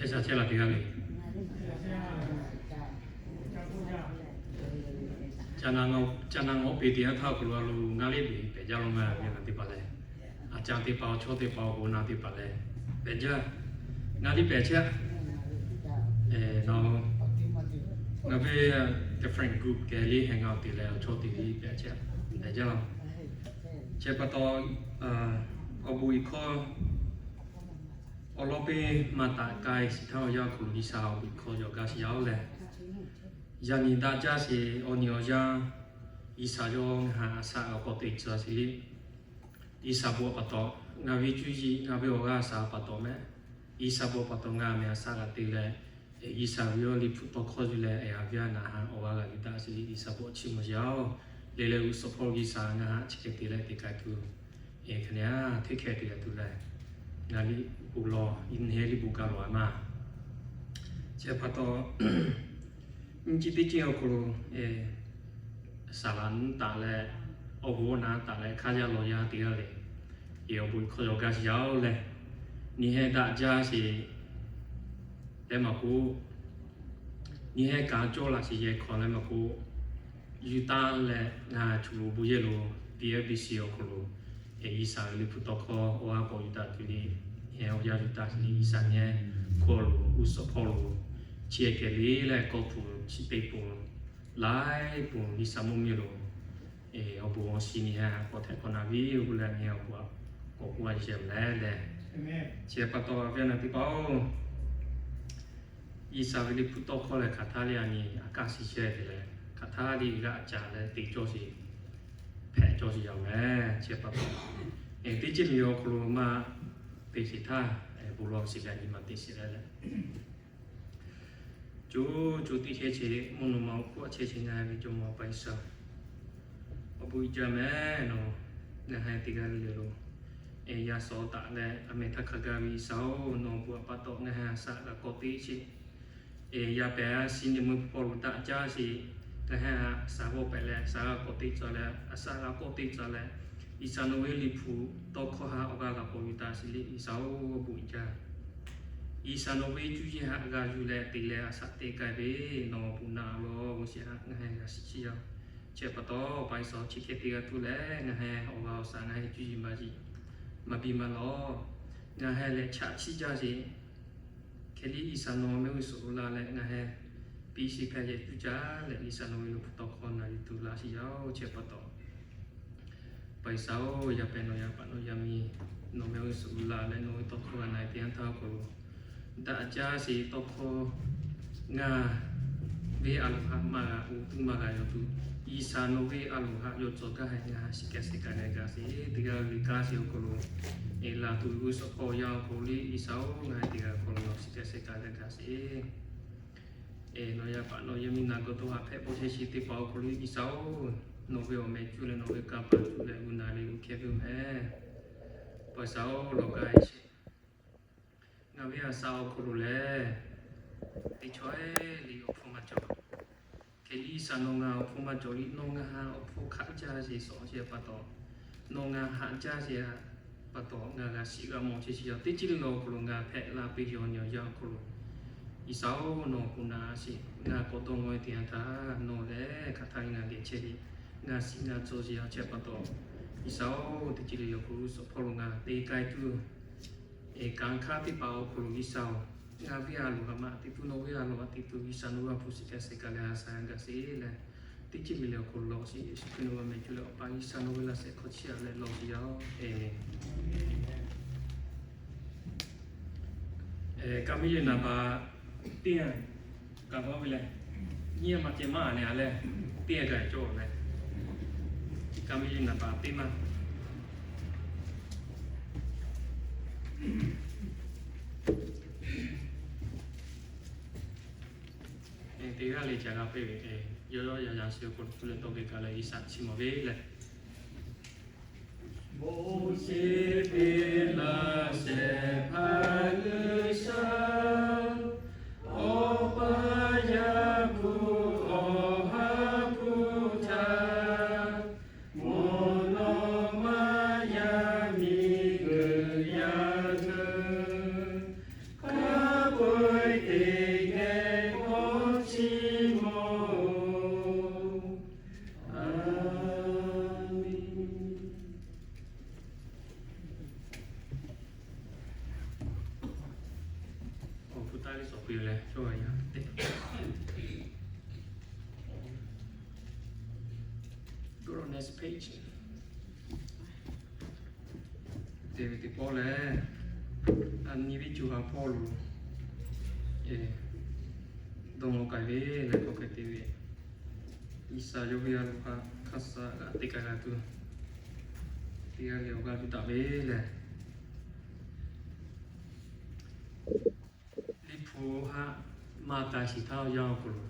Chehˇ sha chehˇ la teˇ g'aˇ le. Ca na ngawˆ, ca na ngawˆ peˬ teˇ yanˇ htaˇ awˬ hk'aw lo a lo ngaˇ liˇ peˬ pehˬ jaˇ law ngaˬ ve na teˇ hpaˍ lehˬ, a ca teˇ hpaˍ, awˬ chawˇ teˇ hpaˍ, awˬ bon na teˇ hpaˍ lehˬ, pehˬ jaˇ. Ngaˇ liˇ pehˬ chehˇ. Ngaˬ ve different group kehˬ liˇ heh ngaˬ awˬ te leh awˬ chawˇ te liˇ pehˬ chehˇ, pehˬ jaˇ. Chi pa taw, awˬ bon iˬ hkawˇ awˬ lawn peˇ maˇ taꞈ k'ai shiˍ htaˇ, awˬ yanˇ awˬ hk'aw lo G'uiˬsha awˬ bon iˬ hkawˇ yaw gaˇ shiˍ yaˇ-oˬ leh, yaꞈ nyi daꞈ jaˇ sheˍ. Awˬ nyi awˬ yanˇ G'uiˬsha yawˇ ngaˬ haꞈ a shaꞈ g'a k'awꞈ te tcuh sheˍ liˇ, G'uiˬsha bon pa taw, ngaˬ ve cuˇ yiˍ ngaˬ ve awˬ g'aˇ a shaꞈ pa taw meh, G'uiˬsha bon pa taw ngaˬ meh a shaꞈ g'a te leh, G'uiˬsha ve yawˇ liꞈ hpu tawˇ hkawˇ yuˬ leh, a yaꞈ ve a naˍ haꞈ awˬ g'aˇ g'a yuˬ daꞈ sheˍ liˇ G'uiˬsha bon chiˇ mvuh yaˇ-oˬ. Leh leh g'uˇ suhˍ hpawˇ G'uiˬsha ngaˬ haꞈ chi hk'e te leh te k'ai tuˬ, hk'e te a hteˇ hkeh te g'a tuˬ leh, ngaˬ liꞈ k'oˆ law, iˉ nehˉ liꞈ bon gaˇ law a maˇ. Chi pa taw, nyi chi teˇ ceuˬ awˬ hk'aw lo, saˍ laꞈ nyi taˍ leh, awˬ bon awˬ na taˍ leh hk'aˇ yaˇ law yaˇ teˇ g'aˇ le, awˬ bon hkawˇ yaw gaˇ shiˍ yaˇ-oˬ leh, nyi heh daꞈ jaˇ sheˍ leh maˇ k'oˆ, nyi heh kaꞈ cawˇ laꞈ sheˍ yehˬ hk'aw leh maˇ k'oˆ, yuˬ taˍ leh ngaˬ chu lo bon yehˬ lo B F B C awˬ hk'aw lo, G'uiˬsha ve liꞈ hpu tawˇ hkawˇ awˬ g'aˇ k'awꞈ yuˬ daꞈ tuˬ le, awˬ yanˇ yuˬ daꞈ tuˬ le, G'uiˬsha nyi heh hkawˇ lo g'uˇ suhˍ hpawˇ lo, chi hk'e le leh kawˇ hpu chi teˇ pon laiˉ pon G'uiˬsha mvuhˇ miˬ lo awˬ bon awˬ shiˍ nyi heh k'awꞈ hteꞈ k'awꞈ na ve, oˇ leh nyi heh awˬ bon k'awꞈ k'oˆ a yeˬ leh leh, chi pa taw a ve a naˍ teˇ hpaˍ-oˬ, G'uiˬsha ve liꞈ hpu tawˇ hkawˇ leh hk'aˬ htaˇ le a nyi a kaˇ shiˍ chehˇ te leh, hk'aˬ htaˇ le g'aꞈ caˍ leh te cawˇ sheˍ, hpehꞈ cawˇ sheˍ yaˇ-oˬ meh. Chi pa taw, teˇ ceuˬ le awˬ hk'aw lo maˇ te sheˍ htaˇ, bon lawˬ shiˍ leh nyi ma te sheˍ leh leh, co co teˇ chehˇ chi mvuhˇ naw ma awˬ hk'oˆ a chehˇ chi ngaˬ ve Jawˇmawˇ G'uiˬsha, awˬ bon uiˍ jaˇ meh nawˬ, ngaˬ heh teˇ g'aˇ le le lo yaˇ suh taˍ leh a meh htaˇ hk'a gaˇ ve G'uiˬsha-oˬ, nawˬ bon pa taw ngaˬ heh a shaꞈ g'a k'awꞈ te sheˍ. Yaˇ pehˍ a shinˉ nyi mvuhˇ hpawˇ lo daꞈ jaˇ sheˍ. Ngaˬ heh a shaꞈ g'awˇ pehˍ leh shaꞈ g'a k'awꞈ te tcuh leh, a shaꞈ g'a k'awꞈ te tcuh leh, G'uiˬsha nawˬ ve liꞈ hpu tawˇ hkawˇ haꞈ awˬ g'aˇ g'a k'awꞈ yuˬ taˍ sheˍ le G'uiˬsha-oˬ, bon uiˍ jaˇ. G'uiˬsha nawˬ ve cuˇ yiˍ haꞈ g'a yuˬ leh te leh a shaꞈ te k'ai ve, nawˬ bon naꞈ law ve sheˍ haꞈ ngaˬ heh g'a shiˍ chiˇ yaˇ. Chi pa taw, G'uiˬsha chi hk'e te g'a tuˬ leh ngaˬ heh awˬ g'aˇ awˬ shaꞈ ngaˬ heh cuˇ yiˍ maˇ biˇ maˇ lawˬ. Ngaˬ heh leh chaꞈ chiˇ jaˇ sheˍ. Hk'e liˇ G'uiˬsha nawˬ mehˆ g'uˇ suhˍ lo la leh ngaˬ heh piˇ shiˍ hpehꞈ yehˬ cuˇ caˇ leh G'uiˬsha nawˬ ve liꞈ hpu tawˇ hkawˇ na yuˬ tuˬ laꞈ shiˍ yaˇ-oˬ. Chi pa taw, G'uiˬsha-oˬ, yaˇ pehˍ nawˬ yaˇ paˍ nawˬ yaˇ miˇ nawˬ mehˆ g'uˇ suhˍ lo la leh nawˬ ve tawˇ hkawˇ g'a na-e teˇ yanˇ htaˇ awˬ hk'aw lo, daꞈ jaˇ sheˍ tawˇ hkawˇ ngaˬ ve a loˍ haꞈ maˇ g'a oˇ tuˇ maˇ g'a yaw tuˬ, G'uiˬsha nawˬ ve a loˍ haꞈ yaw cawˬ gaˇ heh ngaˬ shiˍ kehˬ sheˍ kaꞈ leh gaˬ sheˍ teˇ g'aˇ ve kanˉ sheˍ awˬ hk'aw lo, e laˬ tuˬ g'uˇ suhˍ hpawˇ yaˇ awˬ hk'aw lo le G'uiˬsha-oˬ, ngaˬ heh teˇ g'aˇ awˬ hk'aw lo shiˍ kehˬ sheˍ kaꞈ leh gaˬ sheˍ. Nawˬ yaˇ paˍ nawˬ yaˇ miˇ naˬ gawˬ dawˇ haꞈ hpehꞈ bawˆ chehˇ sheˍ teˇ hpaˍ awˬ hk'aw lo G'uiˬsha-oˬ, nawˬ ve awˬ meh cuˇ leh nawˬ ve kanˇ paˍ cuˇ leh g'uˇ na le g'uˇ hkehˇ ve meh. G'uiˬsha-oˬ, lawˬ gaˇ sheˍ. Ngaˬ ve a shaꞈ awˬ hk'aw lo lehˬ, teˇ chaw-e liꞈ awˬ hpfuhˇ maˇ cawˬ. Hk'e liˇ G'uiˬsha nawˬ ngaˬ awˬ hpfuhˇ maˇ cawˬ liˇ, nawˬ ngaˬ haꞈ awˬ hpfuhˇ hk'aˆ jaˇ sheˍ suhˍ awˬ shehˍ pa taw, nawˬ ngaˬ haꞈ jaˇ sheˍ pa taw ngaˬ g'a shiˍ g'a mawˬ chehˇ sheˍ yaˇ. Teˇ ceuˬ le awˬ hk'aw lo ngaˬ hpehꞈ la piˇ yaw nyi awˬ yanˇ awˬ hk'aw lo, G'uiˬsha-oˬ, nawˬ k'oˆ naˍ sheˍ. Ngaˬ k'awꞈ dawˇ nawˬ ve teˇ yanˇ htaˇ nawˬ lehˬ hk'aˬ htaˇ ngaˬ geh chehˇ le. Ngaˬ shiˍ ngaˬ tcuh sheˍ yaˇ. Chi pa taw, G'uiˬsha-oˬ, teˇ ceuˬ le awˬ hk'aw lo g'uˇ suhˍ hpawˇ lo ngaˬ te k'ai tuˬ, kanˉ hk'aˇ teˇ hpaˍ awˬ hk'aw lo G'uiˬsha-oˬ, ngaˬ ve a loˍ haꞈ maˇ te tuˬ nawˬ ve a loˍ haꞈ te tuˬ G'uiˬsha nawˬ ve a hpu shiˍ kehˬ sheˍ kaꞈ leh a shaꞈ g'a gaˬ sheˍ leh, Teˇ ceuˬ le le awˬ hk'aw lo lawˬ sheˍ. Yeˍsuˆ Hkriꞈ nawˬ ve mehˬ cuˇ leh Awˬ pa G'uiˬsha nawˬ ve laꞈ shehˍ hk'aw chiˇ aꞈ leh lawˬ sheˍ yaˇ-oˬ. Aˬmenˍ. Ka miˇ yeˬ naˍ baˬ teˇ, ka baˬ ve lehˬ, nyiˇ maˬ ceh maˇ aꞈ leh, teˇ g'aˇ cawˬ leh, ka miˇ yeˬ naˍ baˬ teˇ maˬ. Teˇ g'aˇ le ca g'a piˇ ve, yawˇ yawˇ yaˇ yaˇ suh k'o, leh tawˇ geh kaꞈ leh G'uiˬsha chiˇ mawˬ ve leh, Moˉseˍ ve laꞈ shehˍ hpaˇ G'uiˬsha, Awˬ pa Yaˇ hpu Awˬ ha hpu htaꞈ mvuhˇ naw ma yaˇ miˇ guiˬ yaˇ htaꞈ hk'a peu-eˬ teˇ geh kawˆ chiˇ mawˬ-oˬ. Aˬmenˍ. Awˬ hpu taˇ liˇ sawˍ piˇ leh cawˇ a yaˇ teꞈ. Go to next page. Te ve teˇ pawˆ lehˬ, a nyi viˉ co ha hpawˇ lo dawˇ law k'ai ve leh k'awꞈ hk'e te ve, G'uiˬsha yawˇ ve a lo hk'aˇ hk'aˇ suh g'a teˇ k'ai g'a tuˬ, teˇ g'aˇ leh awˬ g'aˇ tuˬ daꞈ ve lehˬ, Liꞈ hpu haꞈ maˇ k'ai shiˍ htaˇ yaˇ awˬ hk'aw lo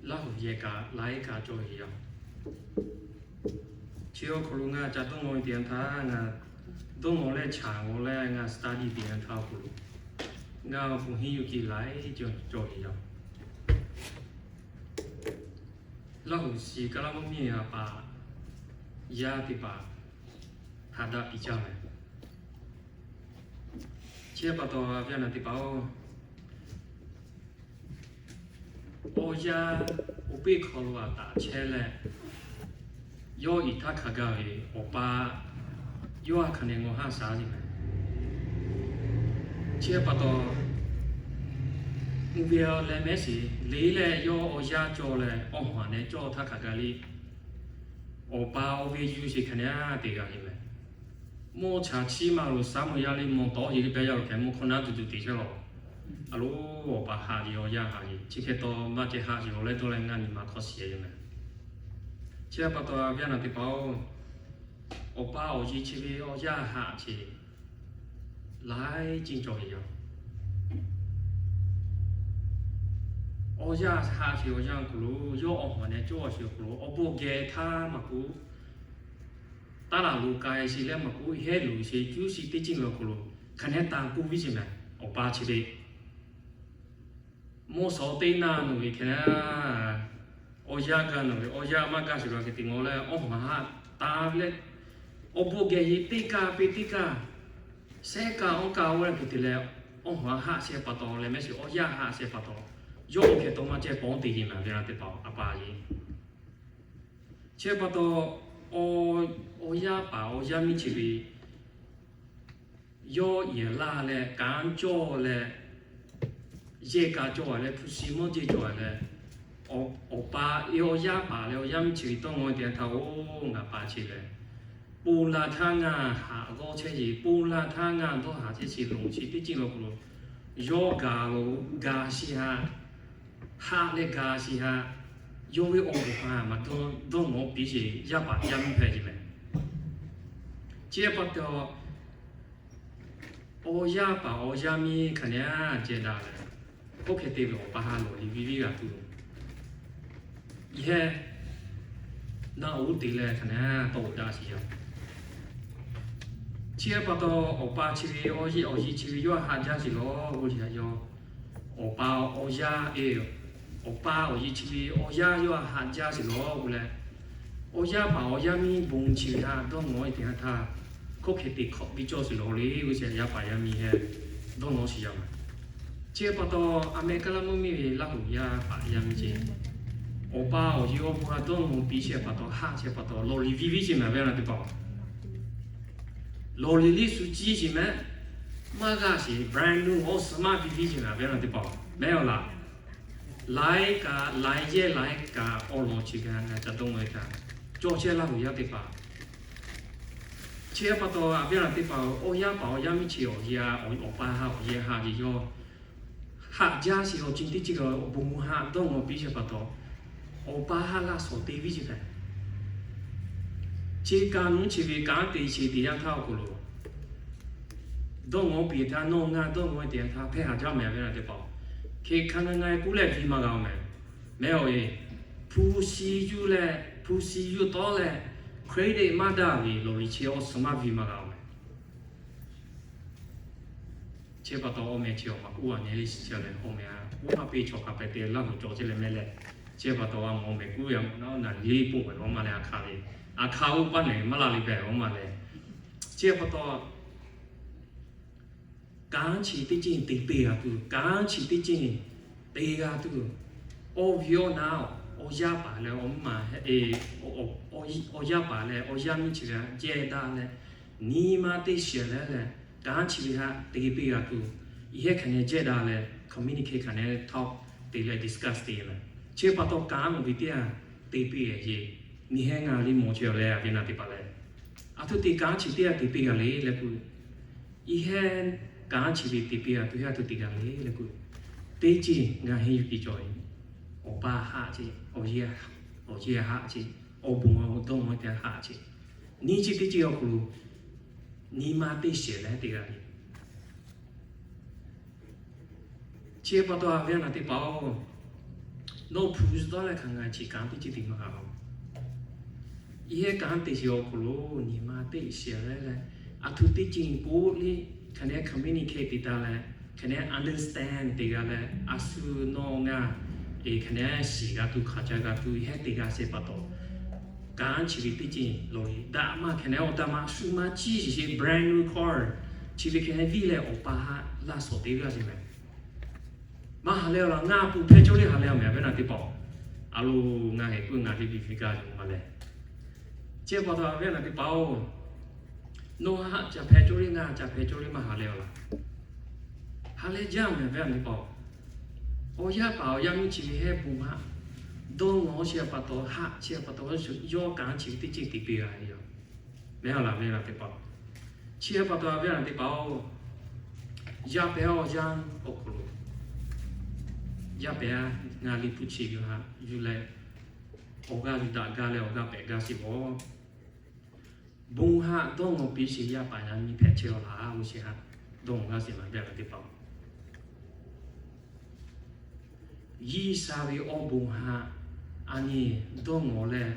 Laˇ huˍ yehˬ kaꞈ laiˉ kaꞈ cawˬ ve yoˬ. Chi awˬ hk'aw lo ngaˬ ca dawˇ law ve teˇ yanˇ htaˇ, ngaˬ dawˇ law leh chaꞈ law leh ngaˬ study teˇ yanˇ htaˇ awˬ hk'aw lo ngaˬ awˬ hpu henˇ yuˬ kiˇ laiˉ ceuˬ cawˬ ve yoˬ. Laˇ huˍ shiˍ kaˇ laˇ mvuhˇ miˬ a paˍ yaˇ teˇ hpaˍ haꞈ daꞈ piˇ caˇ mehˍ. Chi pa taw, a viˉ a nyi teˇ hpaˍ-oˬ, awˬ yanˇ awˬ piˇ hk'aw lo a taꞈ chehˇ leh, yawˇ iˍ htaˇ hk'a gaˬ ve awˬ pa yawˇ a hk'aˬ nehˬ ngawˬ haˉ shaˍ ve mehˍ. Chi pa taw, uˇ ve leh mehˉ shiˍ le leh yawˇ awˬ yanˇ cawˬ leh awˬ hawˍ nehˬ cawˇ htaˇ hk'a gaˬ le, awˬ pa awˬ ve yuˬ sheˍ hk'aˬ nehˬ te g'a ve mehˍ. Mvuhˇ chaꞈ chiˇ ma lo shaˉ mvuhˇ yaˇ le mvuhˇ tawˉ yeˬ le pehˇ yaˇ lo hkeh mvuhˇ hkawˇ naˉ tuˬ tuˬ te chehˇ lawˬ. A lo, awˬ pa haꞈ ve awˬ yanˇ haꞈ ve chi hk'e taw maˇ ceh haꞈ ve awˬ leh dawˇ leh ngaˬ nyi ma hk'aw shiˍ ve mehˍ. Chi pa taw, a viˉ a nyi teˇ hpaˍ-oˬ, awˬ pa awˬ yeˇ chi ve awˬ yanˇ haꞈ sheˍ laiˉ ceuˬ cawˬ ve yoˬ. Awˬ yanˇ haꞈ sheˍ awˬ yanˇ awˬ hk'aw lo, yawˇ awˬ hawˍ nehˬ cawˇ sheˍ awˬ hk'aw lo, awˬ bon geh htaˇ maˇ k'oˆ, taˇ laˬ lo k'ai sheˍ leh maˇ k'oˆ, hehˉ luˬ sheˍ cuˇ shiˍ teˇ ceuˬ ve awˬ hk'aw lo, hk'aˬ nehˬ taˍ k'oˆ viˉ sheˍ mehˍ. Awˬ pa chi ve mvuhˇ shawˍ teˇ naˇ nawˬ ve hk'e leh, awˬ yanˇ gaˇ nawˬ ve awˬ yanˇ maˇ gaˇ sheˍ lo hk'e te ngaw leh awˬ hawˍ haꞈ taˍ leh, awˬ bon geh yeˬ teˇ kaˇ peˇ teˇ kaˇ, shehˆ kaˇ awˬ kaˇ oˇ leh hk'e te leh, awˬ hawˍ haꞈ shehˍ pa taw leh mehˉ shiˍ awˬ yanˇ haꞈ shehˍ pa taw, yawˇ hk'e taw maˇ ceh pawˬ te yeˬ mehˍ ve a nyi teˇ hpaˍ-oˬ, a pa yeˬ. Chi pa taw, awˬ yanˇ paˍ awˬ yanˇ miˇ chi ve yawˇ yehˬ laˇ leh kanˉ cawˇ leh, yehˇ kaꞈ cawˬ a leh hpu shi mawˇ jehˇ cawˬ a leh, awˬ pa, awˬ yanˇ paˍ leh awˬ yanˇ miˇ chi ve tawˇ ngaw teˇ yanˇ htaˇ, oˬ, ngaˬ pa chi lehˬ, ponˬ laˬ htaˇ ngaˬ haꞈ g'awˇ chehˇ yeˬ, ponˬ laˬ htaˇ ngaˬ dawˇ haˍ chehˇ sheˍ, loˍ chi teˇ ceuˬ ve awˬ hk'aw lo, yawˇ gaˬ lo gaˬ shiˍ haꞈ, haꞈ leh gaˬ shiˍ haꞈ, yawˇ ve awˬ bon htaꞈ maˇ dawˇ ngaw piˇ sheˍ, yaˇ paˍ yaˇ miˇ hpehꞈ yeˬ mehˍ. Chi pa taw, awˬ yanˇ paˍ awˬ yanˇ miˇ hk'aˬ nehˬ ceh daꞈ leh, oˇ hk'e te ve awˬ pa haꞈ lawˬ liꞈ viˇ viˉ g'a tuˬ, yehˇ naˆ uˉ te leh hk'aˬ nehˬ tawˆ daꞈ sheˍ yaˇ. Chi pa taw, awˬ pa chi ve awˬ yeˇ, awˬ yeˇ chi ve yawˇ haꞈ jaˇ sheˍ lawˬ k'oˆ leh, yawˇ awˬ pa awˬ yanˇ e, awˬ pa awˬ yeˇ chi ve awˬ yanˇ yawˇ haꞈ jaˇ sheˍ lawˬ k'oˆ leh, awˬ yanˇ paˍ awˬ yanˇ miˇ bon chi ve htaꞈ dawˇ ngaw e teˇ yanˇ htaˇ, hkawˇ hk'e te hk'awꞈ piˇ cawˇ sheˍ lawˬ le k'oˆ sheˍ, yaˇ paˍ yaˇ miˇ hehˉ dawˇ ngaw sheˍ yaˇ mehˍ. Chi pa taw, a meh kaˇ laˇ mvuhˇ miˇ ve Laˇ huˍ yaˇ paˍ yaˇ miˇ chi, awˬ pa awˬ yeˇ awˬ bon htaꞈ dawˇ ngaw piˇ sheˍ pa taw, haꞈ sheˍ pa taw, lawˬ liꞈ viˇ viˉ sheˍ mehˍ ve a nyi teˇ hpaˍ-oˬ. Lawˬ liꞈ liˇ shu ciˇ sheˍ mehˍ, maˇ g'a sheˍ brand new awˬ suhˍ maˇ viˇ viˉ sheˍ mehˍ ve a nyi teˇ hpaˍ-oˬ, mehˉ a laˬ. Laiˉ kaꞈ laiˉ yehˇ laiˉ kaꞈ awˬ lawn chi g'a ngaˬ ca dawˇ ve kaꞈ, cawˬ chehˇ laˇ ve yaˇ teˇ hpaˍ. Chi pa taw, a viˉ a nyi teˇ hpaˍ, awˬ yanˇ paˍ awˬ yanˇ miˇ chi awˬ yehˇ, awˬ pa haꞈ awˬ yehˇ haꞈ ve yawˇ haꞈ jaˇ sheˍ. Awˬ ceuˬ teˇ ceuˬ awˬ bon haꞈ dawˇ ngaw piˇ sheˍ pa taw, awˬ pa haꞈ laˇ shawˍ te viˉ sheˍ hpehꞈ. Chi kaꞈ nuˉ chi ve kanˉ te chi teˇ yanˇ htaˇ awˬ hk'aw lo dawˇ ngaw piˇ htaˇ, nawˬ ngaˬ dawˇ ngaw teˇ yanˇ htaˇ hpehˇ haꞈ jaˇ mehˍ ve na teˇ hpaˍ. Hk'e hk'a ngaˬ ngaˬ kuˉ leh viˇ maˇ g'a-oˬ mehˍ. Mehˍ-oˬ e, hpu shi yuˇ leh hpu shi yuˇ tawˉ leh credit maˇ daꞈ ve lawˬ ve chi awˬ suhˍ maˇ viˇ maˇ g'a-oˬ mehˍ. Chi pa taw awˬ meh chi awˬ ma kuˉ a nyi le shiˍ leh, awˬ meh a kuˉ maˇ piˇ chaw hk'a pehꞈ te laˇ hoꞈ cawˬ chehˇ leh mehˍ leh, chi pa taw a mawˬ meh kuˉ ve a mawˬ naˉ naˬ le poˆ ve awˬ ma leh a hk'aˬ ve, a hk'aˬ oˇ paˇ nehˬ maˇ laˇ le pehꞈ awˬ ma leh, chi pa taw kanˉ chi teˇ ceuˬ te piˇ g'a tuˬ, kanˉ chi teˇ ceuˬ te g'a tuˬ, awˬ viˉ awˬ naˉ, awˬ yaˇ paˍ leh awˬ mvuhˇ maˬ, awˬ yaˇ paˍ leh awˬ yaˇ miˇ chi g'a jehˇ daꞈ leh, nyi ma teˇ shiˍ leh leh, kanˉ chi ve haꞈ te piˇ g'a tuˬ, yehˇ hk'aˬ nehˬ jehˇ daꞈ leh communicate hk'aˬ nehˬ talk te leh discuss te leh, chi pa taw kanˉ ve teˇ yanˇ te piˇ g'a ce. Nyi heh ngaˬ le mawˬ chehˇ leh a viˉ na teˇ hpaˍ leh, a htoꞈ te kanˉ chi teˇ yanˇ te piˇ g'a le leh k'o, yehˇ kanˉ chi ve te piˇ g'a tuˬ heh a htoꞈ te g'a le leh k'o, teˇ ceuˬ ngaˬ henˇ yuˬ piˇ cawˬ ve, awˬ pa haꞈ ce, awˬ yehˇ haꞈ ce, awˬ bon awˬ dawˇ ngaw teˇ haꞈ ce. Nyi chi teˇ ceuˬ awˬ hk'aw lo nyi ma teˇ shiˍ leh te g'a ve. Chi pa taw a viˉ a nyi teˇ hpaˍ-oˬ, nawˬ hpu zuhˬ tawˉ leh hk'a ngaˬ chi kanˉ teˇ ceuˬ te maˇ g'a-oˬ. Yehˇ kanˉ te shiˍ awˬ hk'aw lo nyi ma teˇ shiˍ leh leh, a htoꞈ teˇ ceuˬ k'oˆ le, hk'aˬ nehˬ communicate te taˍ leh, hk'aˬ nehˬ understand te g'a leh, a shu nawˬ ngaˬ e hk'aˬ nehˬ shiˍ g'a tuˬ hk'aˬ ca g'a tuˬ yehˇ te g'a sheˍ pa taw, kanˉ chi ve teˇ ceuˬ lawˬ le daꞈ maˇ hk'aˬ nehˬ awˬ taˇ maˇ shu maˇ ciˇ shiˍ sheˍ brand new car chi ve hk'aˬ nehˬ viˇ leh awˬ pa haꞈ laˇ shawˍ te g'a sheˍ mehˍ. Maˇ haˍ leh-oˬ laˬ, ngaˬ pon hpehˇ cawˇ le haˍ leh-oˬ mehˍ a viˉ na teˇ hpaˍ. A lo ngaˬ heh kuˉ ngaˬ le viˇ viˇ gaˇ ve ma leh, chi pa taw a viˉ na teˇ hpaˍ-oˬ, nawˬ haꞈ ca hpehˇ cawˇ le ngaˬ ca hpehˇ cawˇ le maˇ haˍ leh-oˬ laˬ, haˍ leh jaˇ mehˍ a viˉ na teˇ hpaˍ-oˬ. Awˬ yaˇ paˍ awˬ yaˇ miˇ chi ve heh bon haꞈ dawˇ ngaw sheˍ pa taw, haꞈ sheˍ pa taw, yawˇ kanˉ chi ve teˇ ceuˬ te piˇ g'a ve yoˬ. Mehˍ a laˬ viˉ na teˇ hpaˍ, chi pa taw a viˉ na teˇ hpaˍ-oˬ, yaˇ pehˍ awˬ yanˇ awˬ hk'aw lo, yaˇ pehˍ a, ngaˬ liꞈ hpu chi ve haꞈ yuˬ leh, awˬ g'aˇ yuˬ daꞈ gaˇ leh awˬ g'aˇ pehꞈ gaˇ sheˍ bawˬ. Bon haꞈ dawˇ ngaw piˇ sheˍ yaˇ paˍ yaˇ miˇ hpehꞈ chehˇ-oˆ laˬ, oˇ sheˍ haꞈ dawˇ ngaw gaˇ sheˍ ma viˉ na teˇ hpaˍ-oˬ. G'uiˬsha ve awˬ bon haꞈ a nyi dawˇ ngaw leh,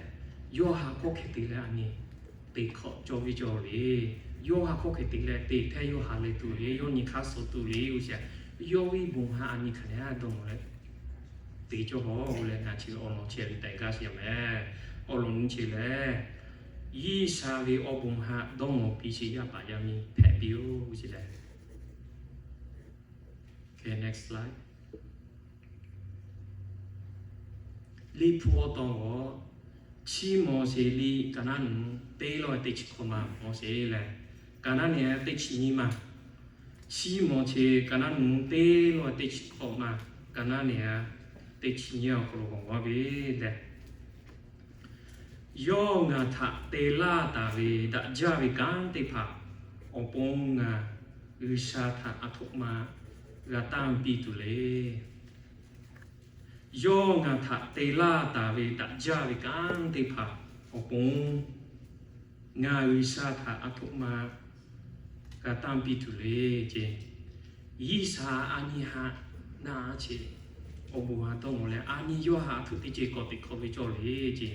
yawˇ haꞈ hk'awˇ hk'e te leh a nyi teˇ hkawꞈ cawˇ viˇ cawˇ le. Yawˇ haꞈ hk'awˇ hk'e te leh teˇ htehˇ yawˇ haꞈ leh tuˬ le, yawˇ nyi hk'aˇ suh tuˬ le, oˇ sheˍ. Yawˇ ve bon haꞈ a nyi hk'aˬ nehˬ dawˇ ngaw leh te cawˇ hawˉ leh ngaˬ chi awˬ lawn chehˇ ve tehꞈ gaˇ sheˍ mehˍ. Awˬ lawn nyi chi lehˬ, G'uiˬsha ve awˬ bon haꞈ dawˇ ngaw piˇ sheˍ yaˇ paˍ yaˇ miˇ hpehꞈ piˇ-oˆ sheˍ leh. Next slide. Liꞈ hpu awˬ taw g'awˬ, Chiˇ Mawˬsheˍ liꞈ kaˍ naˉ nu teˇ lawˇ teˇ chi hkawꞈ ma mawˬ sheˍ leh, kaˍ naˉ nehˬ teˇ chi nyiˇ ma. Chiˇ Mawˬsheˍ kaˍ naˉ nu teˇ lawˇ teˇ chi hkawꞈ ma, kaˍ naˉ nehˬ teˇ chi nyiˇ awˬ hk'aw lo g'awˬ g'awˇ ve lehˬ, yawˇ ngaˬ htaꞈ te laˇ taˍ ve daꞈ jaˇ ve kanˉ teˇ hpaˍ awˬ pon ngaˬ G'uiˬsha htaꞈ aˬ htoꞈ ma g'a tanˇ piˇ tuˬ le. Yawˇ ngaˬ htaꞈ te laˇ taˍ ve daꞈ jaˇ ve kanˉ teˇ hpaˍ awˬ pon ngaˬ G'uiˬsha htaꞈ aˬ htoꞈ ma g'a tanˇ piˇ tuˬ le ce. G'uiˬsha a nyi haꞈ naˆ ce, awˬ bon haꞈ dawˇ ngaw leh a nyi yawˇ haꞈ aˬ htoꞈ teˇ ceuˬ k'awꞈ teꞈ hk'awꞈ ve cawˇ le ce.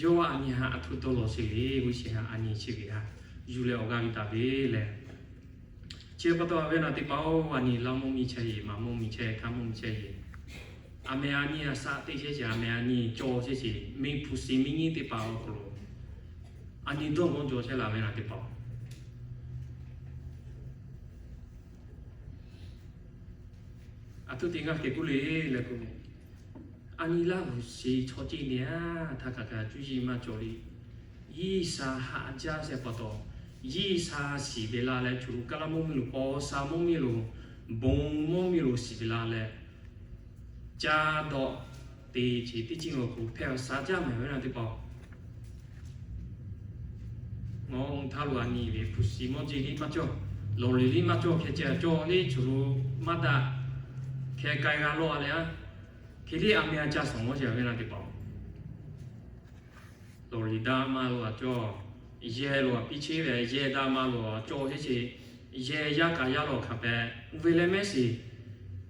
Yawˇ a nyi haꞈ aˬ htoꞈ dawˇ lawˬ sheˍ le, g'uˇ sheˍ haꞈ a nyi chi ve haꞈ yuˬ leh awˬ g'aˇ ve taˍ ve lehˬ. Chi pa taw a viˉ na teˇ hpaˍ-oˬ, a nyi laˇ mawˇ miˇ chehˇ yeˬ, maˍ mawˇ miˇ chehˇ, htaˇ mawˇ miˇ chehˇ yeˬ, a meh a nyi a shaꞈ teˇ chehˇ sheˍ, a meh a nyi cawˬ chehˇ sheˍ, mehˆ hpu shi miˇ nyi teˇ hpaˍ awˬ hk'aw lo a nyi dawˇ g'awˇ jaw chehˇ la viˉ na teˇ hpaˍ-oˬ. Aˬ htoꞈ te g'a kehˬ k'oˆ le leh k'o, a nyi Laˇ huˍ shiˍ chaw ceuˬ nehˬ a htaˇ kaꞈ kaꞈ cuˇ yiˍ maˇ cawˬ le. G'uiˬsha haꞈ jaˇ sheˍ pa taw, G'uiˬsha shiˍ ve la leh, choˬ lo kaˇ laˇ mawˇ miˇ lo, paw sha mawˇ miˇ lo, bon mawˇ miˇ lo shiˍ ve la leh, Caˇ dawꞈ te ce teˇ ceuˬ awˬ hk'aw lo hpehꞈ-a shaˍ jaˇ mehˍ ve na teˇ hpaˍ-oˬ. Ngaˬ hui htaˇ lo a nyi ve hpu shi mawˇ jeˇ liˇ maˇ cawˇ, lawˬ liˍ liˇ maˇ cawˇ, hkeh ceh cawˇ liˇ cawˬ lo maˇ daꞈ, hkeh k'ai g'a lawˇ-a leh-a, hk'e liˇ a meh a ca suhˍ mawˇ jeˇ ve na teˇ hpaˍ-oˬ. Lawˬ liˍ daꞈ ma lo a cawˇ, yehˬ lo a piˇ cheˇ ve, yehˬ daꞈ ma lo a cawˇ sheˉ ce, yehˬ yaˇ kaꞈ yaˇ lo hk'a pehꞈ uˇ ve leh mehˉ shiˍ,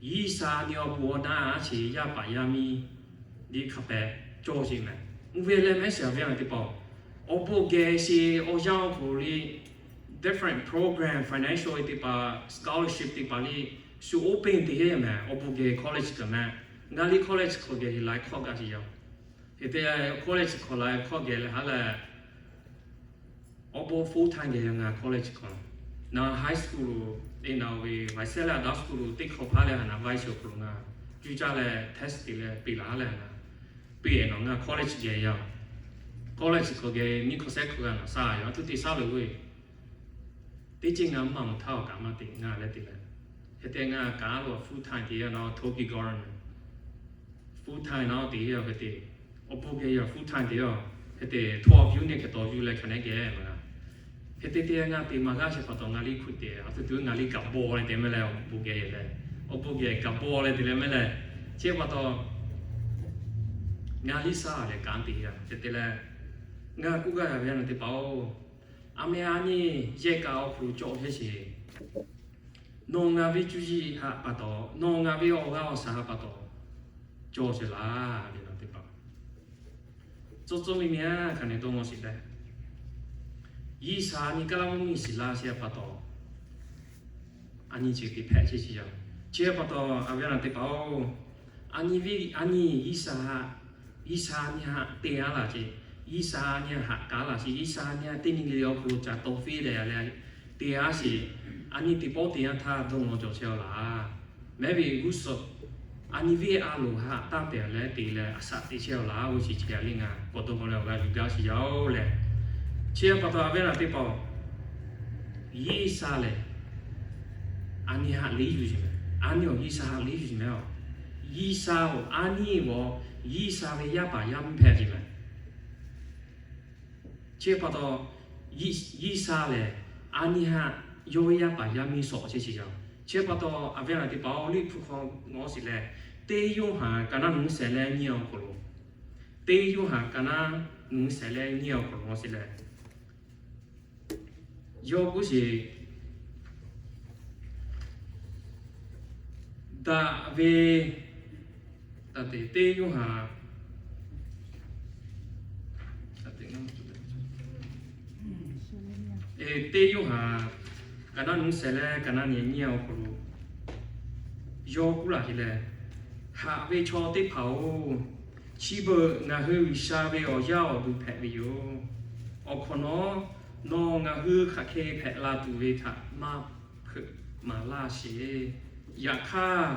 G'uiˬsha nyi awˬ bon awˬ naˉ a ce yaˇ paˍ yaˇ miˇ liˇ hk'a pehꞈ cawˇ sheˍ mehˍ. Uˇ ve leh mehˉ shiˍ a ve na teˇ hpaˍ-oˬ, awˬ bon geh sheˍ awˬ yanˇ awˬ hk'aw lo liˇ different program financial teˇ hpaˍ, scholarship teˇ hpaˍ liˇ shu open te heˆ mehˍ. Awˬ bon geh college kaꞈ mehˍ. Ngaˬ liˇ college hk'aw geh heˍ lai hk'awˆ gaˇ sheˍ yaˇ-oˬ. Hk'e te college hk'aw lai hk'awˆ geh leh haˉ leh, awˬ bon full time geh yaˇ ngaˬ college hk'aw, ngaˬ high school lo, te na ve Vaisela High School lo teˇ hk'awꞈ hpaˇ leh haꞈ na vaˇ sheˍ awˬ hk'aw lo ngaˬ cuˇ caˇ leh test te leh peꞈ laˬ haˉ leh haꞈ na peꞈ-e nawˬ ngaˬ college geh yaˇ-oˬ. College hk'aw geh nyiˇ hkawˇ sehˉ hkawˇ g'a naˬ shaˉ yaˇ a tuˬ te shaˉ loˬ ve teˇ ceuˬ ngaˬ maˇ mawˬ htaˇ awˬ kaꞈ maˇ te ngaˬ leh te leh, hk'e te ngaˬ kaꞈ a lo full time te yaˇ na Toki government full time na te yaˇ hk'e te, awˬ bon geh yaˇ full time te yaˇ, hk'e te hto a piˇ-oˬ neˇ hk'e taw yuˬ leh hk'aˬ nehˉ geh maˇ g'a. Hk'e te te ngaˬ te maˇ g'aˇ sheˍ pa taw ngaˬ liˇ hkuꞈ te a tuˬ tuˬ ngaˬ liˇ kaꞈ bawˬ leh te mehˍ leh awˬ bon geh leh, awˬ bon geh kaꞈ bawˬ leh te leh mehˍ leh, chi pa taw ngaˬ liˇ shaˉ leh kanˉ te yaˇ hk'e te leh, ngaˬ k'oˆ gaˇ yaˇ ve na teˇ hpaˍ-oˬ, a meh a nyi yehˬ kaꞈ awˬ hk'aw lo cawˬ sheˉ sheˍ, nawˬ ngaˬ ve cuˇ yiˍ haꞈ pa taw, nawˬ ngaˬ ve awˬ g'aˇ awˬ shaˍ haꞈ pa taw cawˬ sheˍ laˇ ve na teˇ hpaˍ, tcuh tcuh miˬ miˬ a hk'aˬ nehˬ dawˇ mawˇ sheˍ leh, G'uiˬsha nyi kaˇ laˇ mvuhˇ miˬ shiˍ laˇ sheˍ pa taw, a nyi chi te hpehꞈ sheˉ sheˍ yaˇ. Chi pa taw a ve na teˇ hpaˍ-oˬ, a nyi ve a nyi G'uiˬsha haꞈ, G'uiˬsha nyi haꞈ te a laˇ ce, G'uiˬsha nyi haꞈ kaˍ laˇ sheˍ, G'uiˬsha nyi teˇ nyi le awˬ hk'aw lo ca taw fiˉ leh a leh te a sheˍ, a nyi teˇ pawˆ te yaˇ htaˇ dawˇ mawˇ cawˬ chehˇ-aw laˇ. Mehˉ ve g'uˇ suhˍ a nyi ve a loˍ haꞈ taˇ pehˍ leh te leh a shaꞈ te chehˇ-aw laˇ. Oˇ chi chi a le ngaˬ k'awꞈ dawˇ mawˇ leh awˬ g'aˇ yuˬ gaˇ sheˍ yaˇ-oˬ leh, chi pa taw a ve na teˇ hpaˍ-oˬ, G'uiˬsha lehˬ a nyi haꞈ liˇ yuˬ sheˍ mehˍ. A nyi awˬ G'uiˬsha haꞈ liˇ yuˬ sheˍ mehˍ-oˬ. G'uiˬsha-oˬ, a nyi awˬ G'uiˬsha ve yaˇ paˍ yaˇ miˇ hpehꞈ sheˍ mehˍ. Chi pa taw G'uiˬsha lehˬ a nyi haꞈ yawˇ ve yaˇ paˍ yaˇ miˇ shawˍ chehˇ sheˍ yaˇ. Chi pa taw a ve na teˇ hpaˍ-oˬ, liꞈ hpu hk'aw ngawˬ sheˍ leh, teˇ Yoˇhanˬ ka naˉ nuˇ shehˍ leh nyiˇ awˬ hk'aw lo, teˇ Yoˇhanˬ ka naˉ nuˇ shehˍ leh nyiˇ awˬ hk'aw lo ngawˬ sheˍ leh, yawˇ k'oˆ sheˍ, daꞈ ve, teˇ Yoˇhanˬ, teˇ Yoˇhanˬ ka naˉ nuˇ shehˍ leh ka naˉ nyi nyiˇ awˬ hk'aw lo yawˇ k'oˆ laˇ sheˍ leh, haꞈ ve chaw teˇ hpaˍ-oˬ, chi beuꞈ ngaˬ hui G'uiˬsha ve awˬ yaˇ awˬ duˬ hpehꞈ ve yoˬ. Awˬ hk'awꞈ nawˉ, nawˬ ngaˬ hui hk'aˬ hk'e hpehꞈ la tuˬ ve htaꞈ maˇ hpeuꞈ maˍ laˇ sheˍ. Yaꞈ hk'aˇ,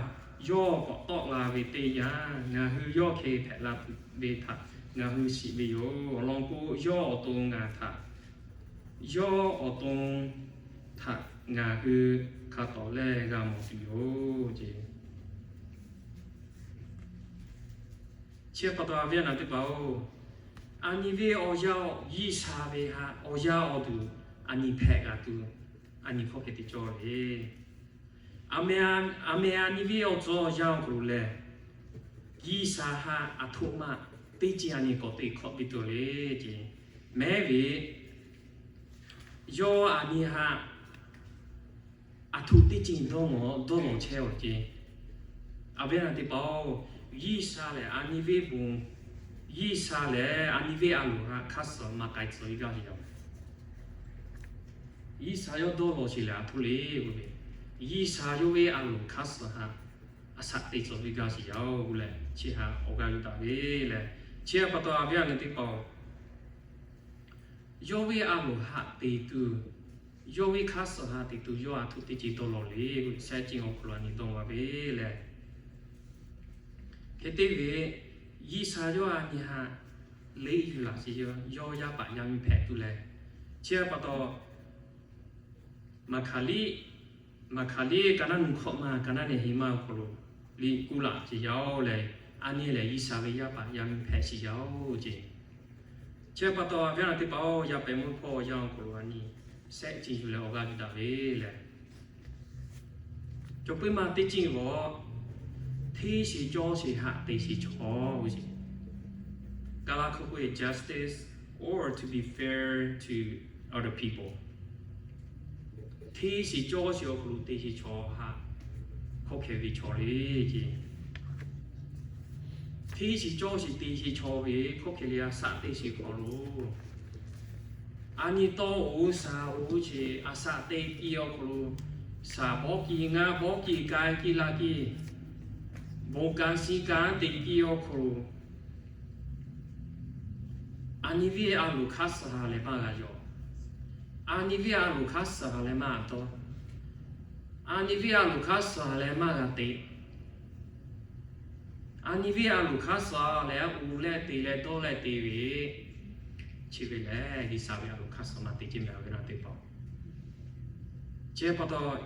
yawˇ k'awꞈ tawˆ la ve teˇ yanˇ, ngaˬ hui yawˇ hk'e hpehꞈ la tuˬ ve htaꞈ ngaˬ hui shiˍ ve yoˬ. Awˬ lawn k'o, yawˇ awˬ to ngaˬ htaꞈ, yawˇ awˬ to htaꞈ ngaˬ hui hk'a tawˍ lehˇ g'a mawˬ tuˬ yoˬ ce. Chi pa taw a ve na teˇ hpaˍ-oˬ, a nyi ve awˬ yaˇ G'uiˬsha ve haꞈ awˬ yaˇ awˬ duˬ a nyi hpehꞈ g'a tuˬ, a nyi hkawˇ hk'e te cawˇ ve, a meh a nyi ve awˬ tcuh awˬ yanˇ awˬ hk'aw lo lehˬ, G'uiˬsha haꞈ aˬ htoꞈ ma teˇ ceuˬ a nyi k'awꞈ te hk'awꞈ piˇ tuˬ le ce. Mehˉ ve yawˇ a nyi haꞈ aˬ htoꞈ teˇ ceuˬ dawˇ mawˇ dawˇ lawˬ chehˇ-oˬ ce. A ve na teˇ hpaˍ-oˬ, G'uiˬsha lehˬ a nyi ve bon, G'uiˬsha lehˬ a nyi ve a loˍ haꞈ hk'aˇ suh maˇ k'ai tcuh ve gaˇ ve yoˬ. G'uiˬsha yawˇ dawˇ lawˬ sheˍ lehˬ aˬ htoꞈ le k'oˆ ve, G'uiˬsha yawˇ ve a loˍ hk'aˇ suh haꞈ a shaꞈ te tcuh ve gaˇ sheˍ yaˇ-oˬ k'oˆ leh, chi haꞈ awˬ g'aˇ yuˬ daꞈ ve leh, chi pa taw a ve na teˇ hpaˍ-oˬ, yawˇ ve a loˍ haꞈ te tuˬ, yawˇ ve hk'aˇ suh haꞈ te tuˬ yawˇ aˬ htoꞈ teˇ ceuˬ dawˇ lawˬ le k'oˆ ve, sehˉ ceuˬ awˬ hk'aw lo a nyi dawˇ g'a ve leh, hk'e te ve, G'uiˬsha yawˇ a nyi haꞈ leˇ yuˬ laˬ sheˍ, yawˇ yaˇ paˍ yaˇ miˇ hpehꞈ tuˬ leh, chi pa taw Maˍhkaˍliˆ, Maˍhkaˍliˆ ka naˉ nuˇ hkawꞈ ma ka naˉ nehˬ heˍ ma awˬ hk'aw lo liꞈ kuˇ laꞈ sheˍ yaˇ-oˬ lehˬ, a nyi lehˬ G'uiˬsha ve yaˇ paˍ yaˇ miˇ hpehꞈ sheˍ yaˇ-oˬ ceˇ. Chi pa taw, awˬ viˉ awˬ nyi teˇ hpaˍ-oˬ, yaˇ pehˍ mvuhˇ hpawˇ yaˇ awˬ hk'aw lo a nyi sehˆ ceˇ yuˬ leh awˬ g'aˇ yuˬ daꞈ ve lehˬ, cawˬ puiˉ ma teˇ ceˇ g'awˬ, hteˇ sheˍ cawˇ sheˍ haꞈ te sheˍ chaw ve sheˍ. Kaˍlaˇ hkawˇ k'oˆ ve justice or to be fair to other people. Hteˇ sheˍ cawˇ sheˍ awˬ hk'aw lo te sheˍ chaw haꞈ hk'awˇ hkeh ve chaw le ceˇ. Hteˇ sheˍ cawˇ sheˍ te sheˍ chaw ve hk'awˇ hkeh le a shaꞈ te sheˍ hk'aw lo, a nyi tawˇ oˬ shaˍ oˬ sheˍ a shaꞈ te piˇ awˬ hk'aw lo, shaˍ bawˇ kiˇ ngaˇ bawˇ kiˇ k'ai kiˇ la kiˇ, bon kanˉ shiˉ kanˉ te piˇ awˬ hk'aw lo, a nyi viˇ a loˍ hk'aˇ suh leh maˇ g'a yaw. A nyi viˇ a loˍ hk'aˇ suh leh maˇ g'a dawˇ. A nyi viˇ a loˍ hk'aˇ suh leh maˇ g'a te. A nyi viˇ a loˍ hk'aˇ suh leh a uˍ leh te leh dawˇ leh te ve, chi ve lehˬ G'uiˬsha ve a loˍ hk'aˇ suh maˇ te ceˇ mehˍ, awˬ viˉ awˬ nyi teˇ hpaˍ. Chi pa taw,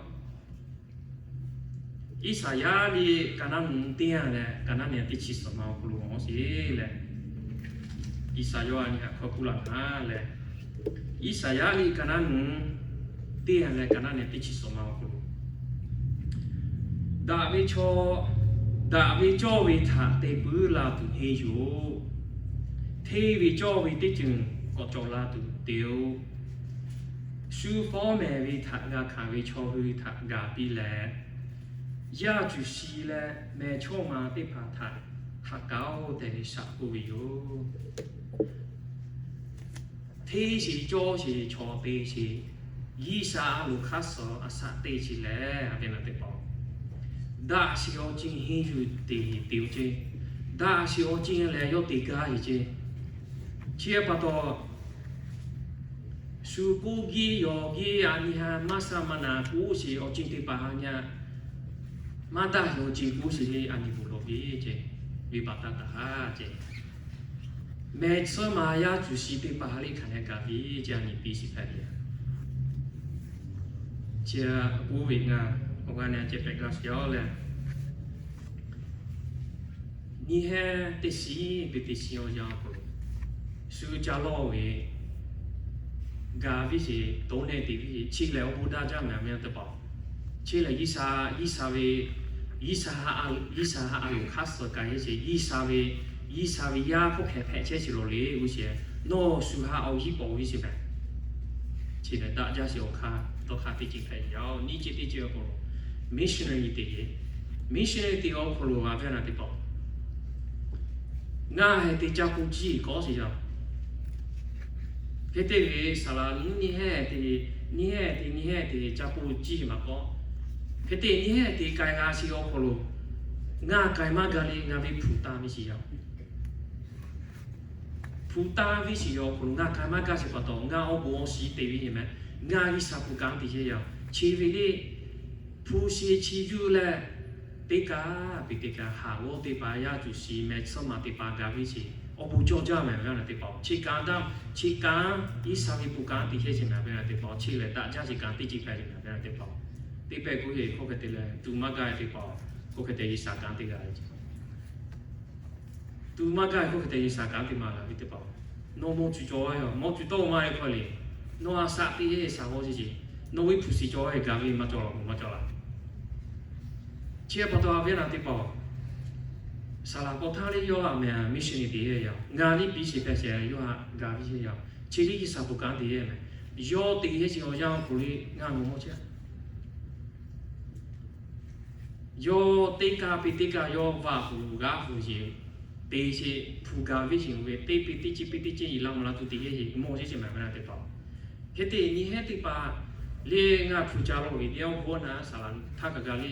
Iˉsaˍyaˆ liꞈ ka naˉ nu teˇ yanˇ leh ka naˉ nehˬ teˇ chi suhˍ ma awˬ hk'aw lo g'awˬ sheˍ leh, Iˉsaˍyaˆ a nyi htaꞈ hkawˇ kuˇ laꞈ na leh, Iˉsaˍyaˆ liꞈ ka naˉ nu teˇ yanˇ leh ka naˉ nehˬ teˇ chi suhˍ ma awˬ hk'aw lo, daꞈ ve chaw, daꞈ ve cawˇ ve htaꞈ te puiˉ la tuˬ henˇ yuˬ-oˬ. Hteˇ ve cawˇ ve teˇ ceuˬ k'awꞈ cawˬ la tuˬ te-oˬ. Shu fawˉ mehˍ ve htaꞈ g'a hkanˍ ve chaw hui htaꞈ gaˬ piˇ leh, yaˇ cuˬ shi leh meh chawˇ ma teˇ hpaˍ htaꞈ haꞈ kaˍ-oˆ tehꞈ ve shaꞈ k'oˆ ve yoˬ. Hteˇ sheˍ cawˇ sheˍ chaw te sheˍ, G'uiˬsha a loˍ hk'aˇ suh a shaꞈ te sheˍ lehˬ, a te na teˇ hpaˍ, daꞈ sheˍ awˬ ceuˬ henˇ yuˬ te te-oˬ ceˇ. Daꞈ sheˍ awˬ ceuˬ lehˬ yawˇ te gaˇ ve ceˇ. Chi pa taw, shu k'oˆ giˇ yawˬ giˇ a nyi ha maˇ sha maˇ na k'oˆ sheˍ awˬ ceuˬ teˇ hpaˍ ha nyi, maˇ daꞈ sheˍ awˬ ceuˬ k'oˆ sheˍ le a nyi bvuhꞈ lawˬ ve ceˇ, venˇbaˆ taˇ taˍ ha ceˇ. Meh tsuhˇ ma yaˇ cuˬ shi teˇ hpaˍ ha le hkanˍ leh gaˬ ve ceˇ, a nyi piˇ shiˍ hpehꞈ ve. Chi k'oˆ ve ngaˬ awˬ g'aˇ nehˬ ceh pehꞈ gaˇ sheˍ-oˬ leh, nyiˇ heˉ teˇ shiˍ ve teˇ shiˍ awˬ yanˇ awˬ hk'aw lo, shu ca lawˇ ve gaˬ ve sheˍ, to nehˬ te ve sheˍ, chi lehˬ awˬ bon daˇ jaˇ mehˍ, awˬ viˉ teˇ hpaˍ. Chi lehˬ G'uiˬsha, G'uiˬsha ve, G'uiˬsha ha, G'uiˬsha ha a loˍ hk'aˇ suh k'ai sheˍ, G'uiˬsha ve, G'uiˬsha ve yaˇ hk'awˇ hkeh hpehꞈ chehˇ sheˍ lawˬ le g'uˇ sheˍ, nawˬ shu ha awˬ hiˉ paw ve sheˍ mehˍ. Chi lehˬ daꞈ jaˇ sheˍ awˬ hk'aˇ dawˇ hk'aˇ teˇ ceuˬ hpehꞈ yaˇ-oˬ. Nyiˇ ceuˬ teˇ ceuˬ awˬ hk'aw lo missionary te ve, missionary te awˬ hk'aw lo a viˉ na teˇ hpaˍ, ngaˬ heh te caˇ k'oˆ ciˇ kawˆ sheˍ yaˇ. Hk'e te ve saˍ laꞈ nyiˇ heˉ te, nyiˇ heˉ te nyiˇ heˉ te caˇ k'oˆ ciˇ maˇ kawˆ. Hk'e te nyiˇ heˉ te k'ai g'a sheˍ awˬ hk'aw lo, ngaˬ k'ai maˇ gaˇ le, ngaˬ ve hpu taˇ ve sheˍ yaˇ. Hpu taˇ ve sheˍ yaˇ awˬ hk'aw lo ngaˬ k'ai maˇ gaˇ sheˍ pa taw, ngaˬ awˬ bon awˬ shiˍ te ve heˆ mehˍ. Ngaˬ G'uiˬsha hpu kanˉ te sheˍ yaˇ. Chi ve le, hpu shi chi yuˇ leh, teˇ kaꞈ piˇ teˇ kaꞈ haˍ g'awˇ teˇ hpaˍ yaˇ cuˬ shi meh tsuhˇ ma teˇ hpaˍ gaˬ ve sheˍ, awˬ bon cawˇ jaˇ mehˍ ve na teˇ hpaˍ. Chi kanˉ daꞈ, chi kanˉ G'uiˬsha ve hpu kanˉ te sheˍ sheˍ mehˍ ve na teˇ hpaˍ. Chi lehˬ daꞈ jaˇ sheˍ kanˉ teˇ ceuˬ hpehꞈ sheˍ mehˍ ve na teˇ hpaˍ. Teˇ pehˍ k'oˆ ve hk'aw hk'e te leh, tuˬ maˇ gaˇ ve teˇ hpaˍ, hk'aw hk'e te G'uiˬsha kanˉ te g'a ve ceˇ. Tuˬ maˇ gaˇ ve hk'aw hk'e te G'uiˬsha kanˉ te maˇ g'a ve teˇ hpaˍ. Nawˬ mawˇ cuˬ cawˬ ve yoˬ, mawˇ cuˬ tawˇ maˇ ve hk'aw le, nawˬ a shaꞈ teˇ heˉ shaˍ g'awˇ sheˍ sheˍ, nawˬ ve hpu shiˍ cawˬ ve gaˬ ve maˇ cawˬ laˬ, maˇ cawˬ laˬ. Chi pa taw a viˉ na teˇ hpaˍ, saˍ laꞈ paw htaˇ le yawˇ a mehˍ missionary te ve yoˬ. Ngaˬ liˇ piˇ sheˍ hpehꞈ sheˍ yawˇ a gaˬ ve sheˍ yoˬ. Chi liˇ G'uiˬsha hpu kanˉ te ve mehˍ. Yawˇ te sheˍ sheˍ awˬ yanˇ awˬ hk'aw le ngaˬ mawˇ mawˇ chehˇ Yawˇ teˇ kaˇ piˇ teˇ kaˇ yawˇ vaꞈ hu g'aˇ hu sheˍ, te sheˍ hpu gaˬ ve sheˍ ve teˇ piˇ teˇ chi piˇ teˇ chi yiˍ la mvuhˇ la tuˬ te sheˍ sheˍ mawˇ sheˍ sheˍ mehˍ ve na teˇ hpaˍ. Hk'e te nyi heˉ teˇ hpaˍ le ngaˬ hpu ca lo ve teˇ awˬ bon na saˍ laꞈ htaˇ kaꞈ gaˬ le,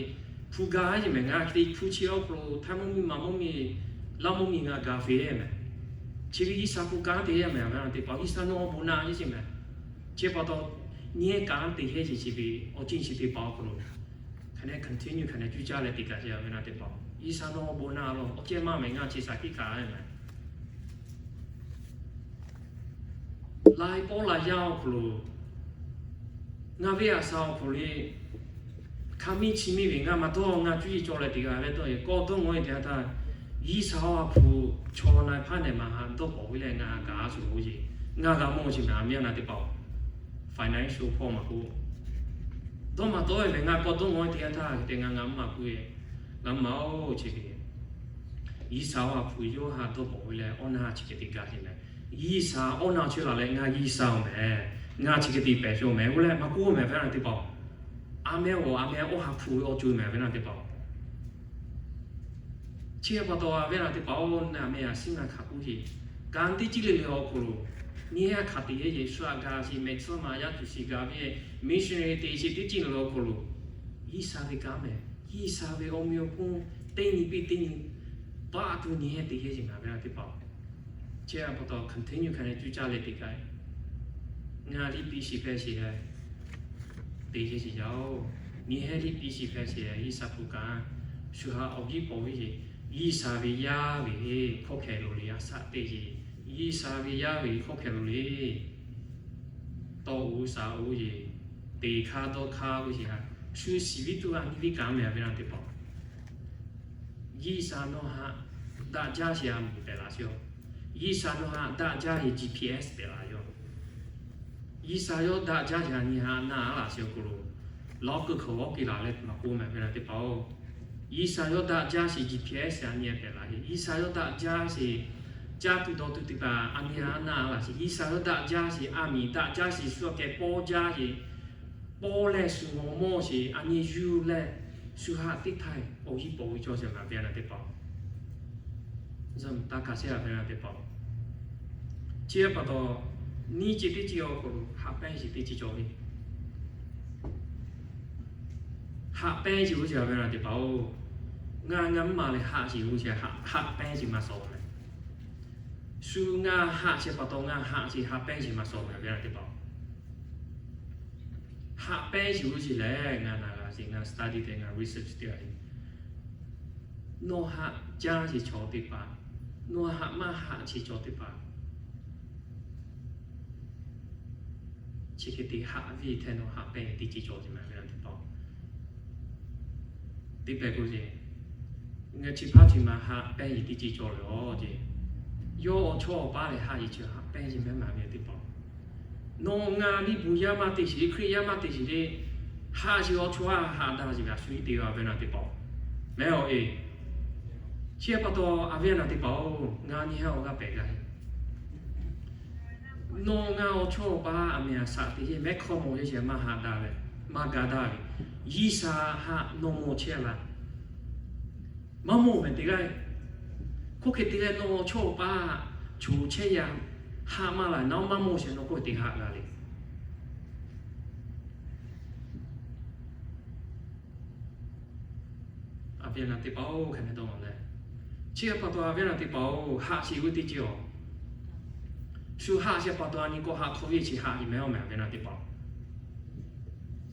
hpu gaˬ sheˍ mehˍ. Ngaˬ hk'e te hpu chi awˬ hk'aw lo htaiˇ mvuhˇ miˬ maˬ mvuhˇ miˬ laˇ mvuhˇ miˬ ngaˬ gaˬ ve mehˍ. Chi ve G'uiˬsha hpu kanˉ te mehˍ ve na teˇ hpaˍ, G'uiˬsha nawˬ awˬ bon na sheˍ sheˍ mehˍ. Chi pa taw, nyi heˉ kanˉ te sheˍ sheˍ chi ve awˬ ceuˬ chi teˇ hpaˍ awˬ hk'aw lo hk'aˬ nehˬ continue hk'aˬ nehˬ cuˇ caˇ leh te kaꞈ sheˍ ve na teˇ hpaˍ. G'uiˬsha nawˬ awˬ bon na lo awˬ cehˇ maˇ mehˍ, ngaˬ chi shaˍ hkiˆ kaꞈ mehˍ. Laiˉ pawˆ laiˉ yaˇ awˬ hk'aw lo, ngaˬ ve a sha awˬ hk'aw lo le, Hk'a miˇ chi miˇ ve ngaˬ maˇ dawˇ, ngaˬ cuˇ yiˍ cawˬ leh teˇ g'aˇ ve dawˇ e kawˆ dawˇ ngawˬ e teˇ yanˇ htaˇ, G'uiˬsha awˬ ha hpu chaw na hpaˇ nehˬ maˬ ha dawˇ pawˍ ve leh ngaˬ ha gaˬ a shu lo oˇ ce, ngaˬ g'a mawˬ ce mehˍ, a miˇ a naˬ teˇ hpaˍ-oˬ, financial hpawˇ maˇ k'oˆ, dawˇ maˇ dawˇ ve mehˍ. Ngaˬ kawˆ dawˇ ngawˬ e teˇ yanˇ htaˇ hk'e te ngaˬ ngaˬ maˇ k'oˆ ve, ngaˬ maˇ oˇ ce ve G'uiˬsha awˬ ha hpu yawˇ ha dawˇ pawˍ ve leh awˬ na chi hk'e te gaˬ ce mehˍ. G'uiˬsha awˬ na chehˇ la leh ngaˬ G'uiˬsha-oˬ mehˍ, ngaˬ chi hk'e te pehˬ shawˍ mehˍ oˇ leh maˇ k'oˆ mehˍ ve a naˬ teˇ hpaˍ-oˬ. A mehˇ g'awˬ a mehˇ awˬ ha hpu ve awˬ co mehˍ ve a naˬ teˇ hpaˍ-oˬ. Chi pa taw a ve a naˬ teˇ hpaˍ-oˬ, na mehˇ a shinˉ na hk'aˬ k'oˆ ce, ka teˇ ciˉ le le awˬ hk'aw lo nyi hehˉ hk'aˬ te yehˬ shu a gaˬ shiˍ mehˍ tcuhˉ ma yaˇ tuˬ shiˍ gaˬ ve missionary te shiˍ teˇ ciˉ le le awˬ hk'aw lo G'uiˬsha ve kanˉ mehˍ. G'uiˬsha ve awˬ meh awˬ hponˇ teˇ nyi piˇ teˇ nyi paˆ tuˬ nyi hehˉ te yehˬ shiˍ ngaˬ ve a naˬ teˇ hpaˍ-oˬ. Chi pa taw continue hk'a leh cuˇ caˇ leh teˇ kaꞈ ngaˬ liˇ piˇ shiˍ hpehˇ shiˍ leh te yehˬ shiˍ yaˇ-oˬ. Nyi hehˉ liˇ piˇ shiˍ hpehˇ shiˍ G'uiˬsha hpu kanˉ shu ha awˬ giˉ pawˍ ve ce. G'uiˬsha ve yaˇ ve hkawˇ hkehˬ lo le a shaꞈ te ce. G'uiˬsha ve yaˇ ve hkawˇ hkehˬ lo le tawˇ oˇ shaˍ oˇ yeˬ, teˇ hk'aˇ dawˇ hk'aˇ oˇ yeˬ a, shu shiˍ viˉ tuˬ a nyi viˉ kanˉ mehˍ ve a naˬ teˇ hpaˍ-oˬ. G'uiˬsha nawˬ haꞈ daꞈ jaˇ sheˍ a miˬ tehꞈ laꞈ sheˍ-oˬ. G'uiˬsha nawˬ haꞈ daꞈ jaˇ sheˍ GPS tehꞈ laꞈ yoˬ. G'uiˬsha yawˇ daꞈ jaˇ sheˍ a nyi haꞈ naˇ a laꞈ sheˍ awˬ hk'aw lo, lawˇ kuiˬ hk'aw g'awˇ piˇ laˬ leh maˇ k'oˆ mehˍ ve a naˬ teˇ hpaˍ-oˬ. G'uiˬsha yawˇ daꞈ jaˇ sheˍ GPS a nyi a pehꞈ laꞈ sheˍ. G'uiˬsha yawˇ daꞈ jaˇ sheˍ caˇ tuˬ dawˬ tuˬ teˇ hpaˍ a nyi haꞈ naˇ a laꞈ sheˍ. G'uiˬsha yawˇ daꞈ jaˇ sheˍ a miˬ daꞈ jaˇ sheˍ shu awˬ kehˬ pawˇ jaˇ sheˍ pawˇ leh shu mawˇ mawˇ sheˍ a nyi yuˬ leh shu haꞈ teˇ htaiˇ awˬ yiˇ pawˍ ve cawˇ sheˍ maˍ ve a naˬ teˇ hpaˍ-oˬ. Taˇ hkanˍ sheˍ a ve a naˬ teˇ hpaˍ-oˬ. Chi pa taw, nyi ce teˇ ce awˬ hk'aw lo haꞈ pehnˇ ce teˇ ce cawˬ ve Haꞈ pehnˇ ce oˇ ce a ve a naˬ teˇ hpaˍ-oˬ, ngaˬ ngaˬ mvuhˇ maˬ lehˬ haꞈ ce oˇ ce, haꞈ pehnˇ ce maˇ shawˍ mehˍ. Shu ngaˬ haꞈ ce pa taw ngaˬ haꞈ ce haꞈ pehnˇ ce maˇ shawˍ mehˍ ve a naˬ teˇ hpaˍ-oˬ. Haꞈ pehnˇ ce oˇ ce lehˬ ngaˬ naˬ g'a ce, ngaˬ study te ngaˬ research te a ve, nawˬ haꞈ jaˇ ce chaw teˇ hpaˍ, nawˬ haꞈ maˇ haꞈ ce chaw teˇ hpaˍ, chi hk'e te haꞈ ve hteˇ nawˬ haꞈ pehnˇ teˇ ce cawˬ ce maˍ ve a naˬ teˇ hpaˍ-oˬ. Teˇ pehˍ k'o ce, ngaˬ chi hpaˇ chi maˬ haꞈ pehnˇ ce teˇ ce cawˬ ve a ce, yawˇ awˬ chawˇ awˬ paˉ lehˬ haꞈ ce chi haꞈ pehnˇ ce mehˍ maˍ ve teˇ hpaˍ-oˬ. Nawˬ ngaˬ liˇ bon yaˇ maˇ te shiˍ le, Hkriꞈ yaˇ maˇ te shiˍ le, haꞈ ce awˬ chawˇ a haꞈ daꞈ ce ve a shu te a ve a naˬ teˇ hpaˍ-oˬ. Mehˍ a e, chi pa taw a ve a naˬ teˇ hpaˍ-oˬ, ngaˬ nyi haꞈ awˬ g'aˇ pehꞈ gaˇ ve Nawˬ ngaˬ awˬ chawˇ awˬ paˉ a mehˍ a shaꞈ te yehˬ mehˉ hkawˇ mawˬ yehˬ shehˍ maˇ haꞈ daꞈ leh maˇ ga daꞈ ve, G'uiˬsha haꞈ nawˬ mawˬ chehˇ laˇ. Maˇ mawˬ mehˍ teˇ g'aˇ. Hk'oˆ hk'e te leh nawˬ awˬ chawˇ awˬ paˉ choˬ chehˇ yaˇ haꞈ maˇ laˬ, nawˬ maˇ mawˬ shehˍ nawˬ hk'oˆ te haꞈ g'a le. A ve a naˬ teˇ hpaˍ-oˬ, hk'e te dawˇ leh, chi pa taw a ve a naˬ teˇ hpaˍ-oˬ, haꞈ ce g'uˇ teˇ ce-oˬ. Shu haꞈ ce pa taw a nyi kawˆ haꞈ hk'awꞈ ve chi haꞈ ce mehˍ a mehˍ a ve a naˬ teˇ hpaˍ-oˬ.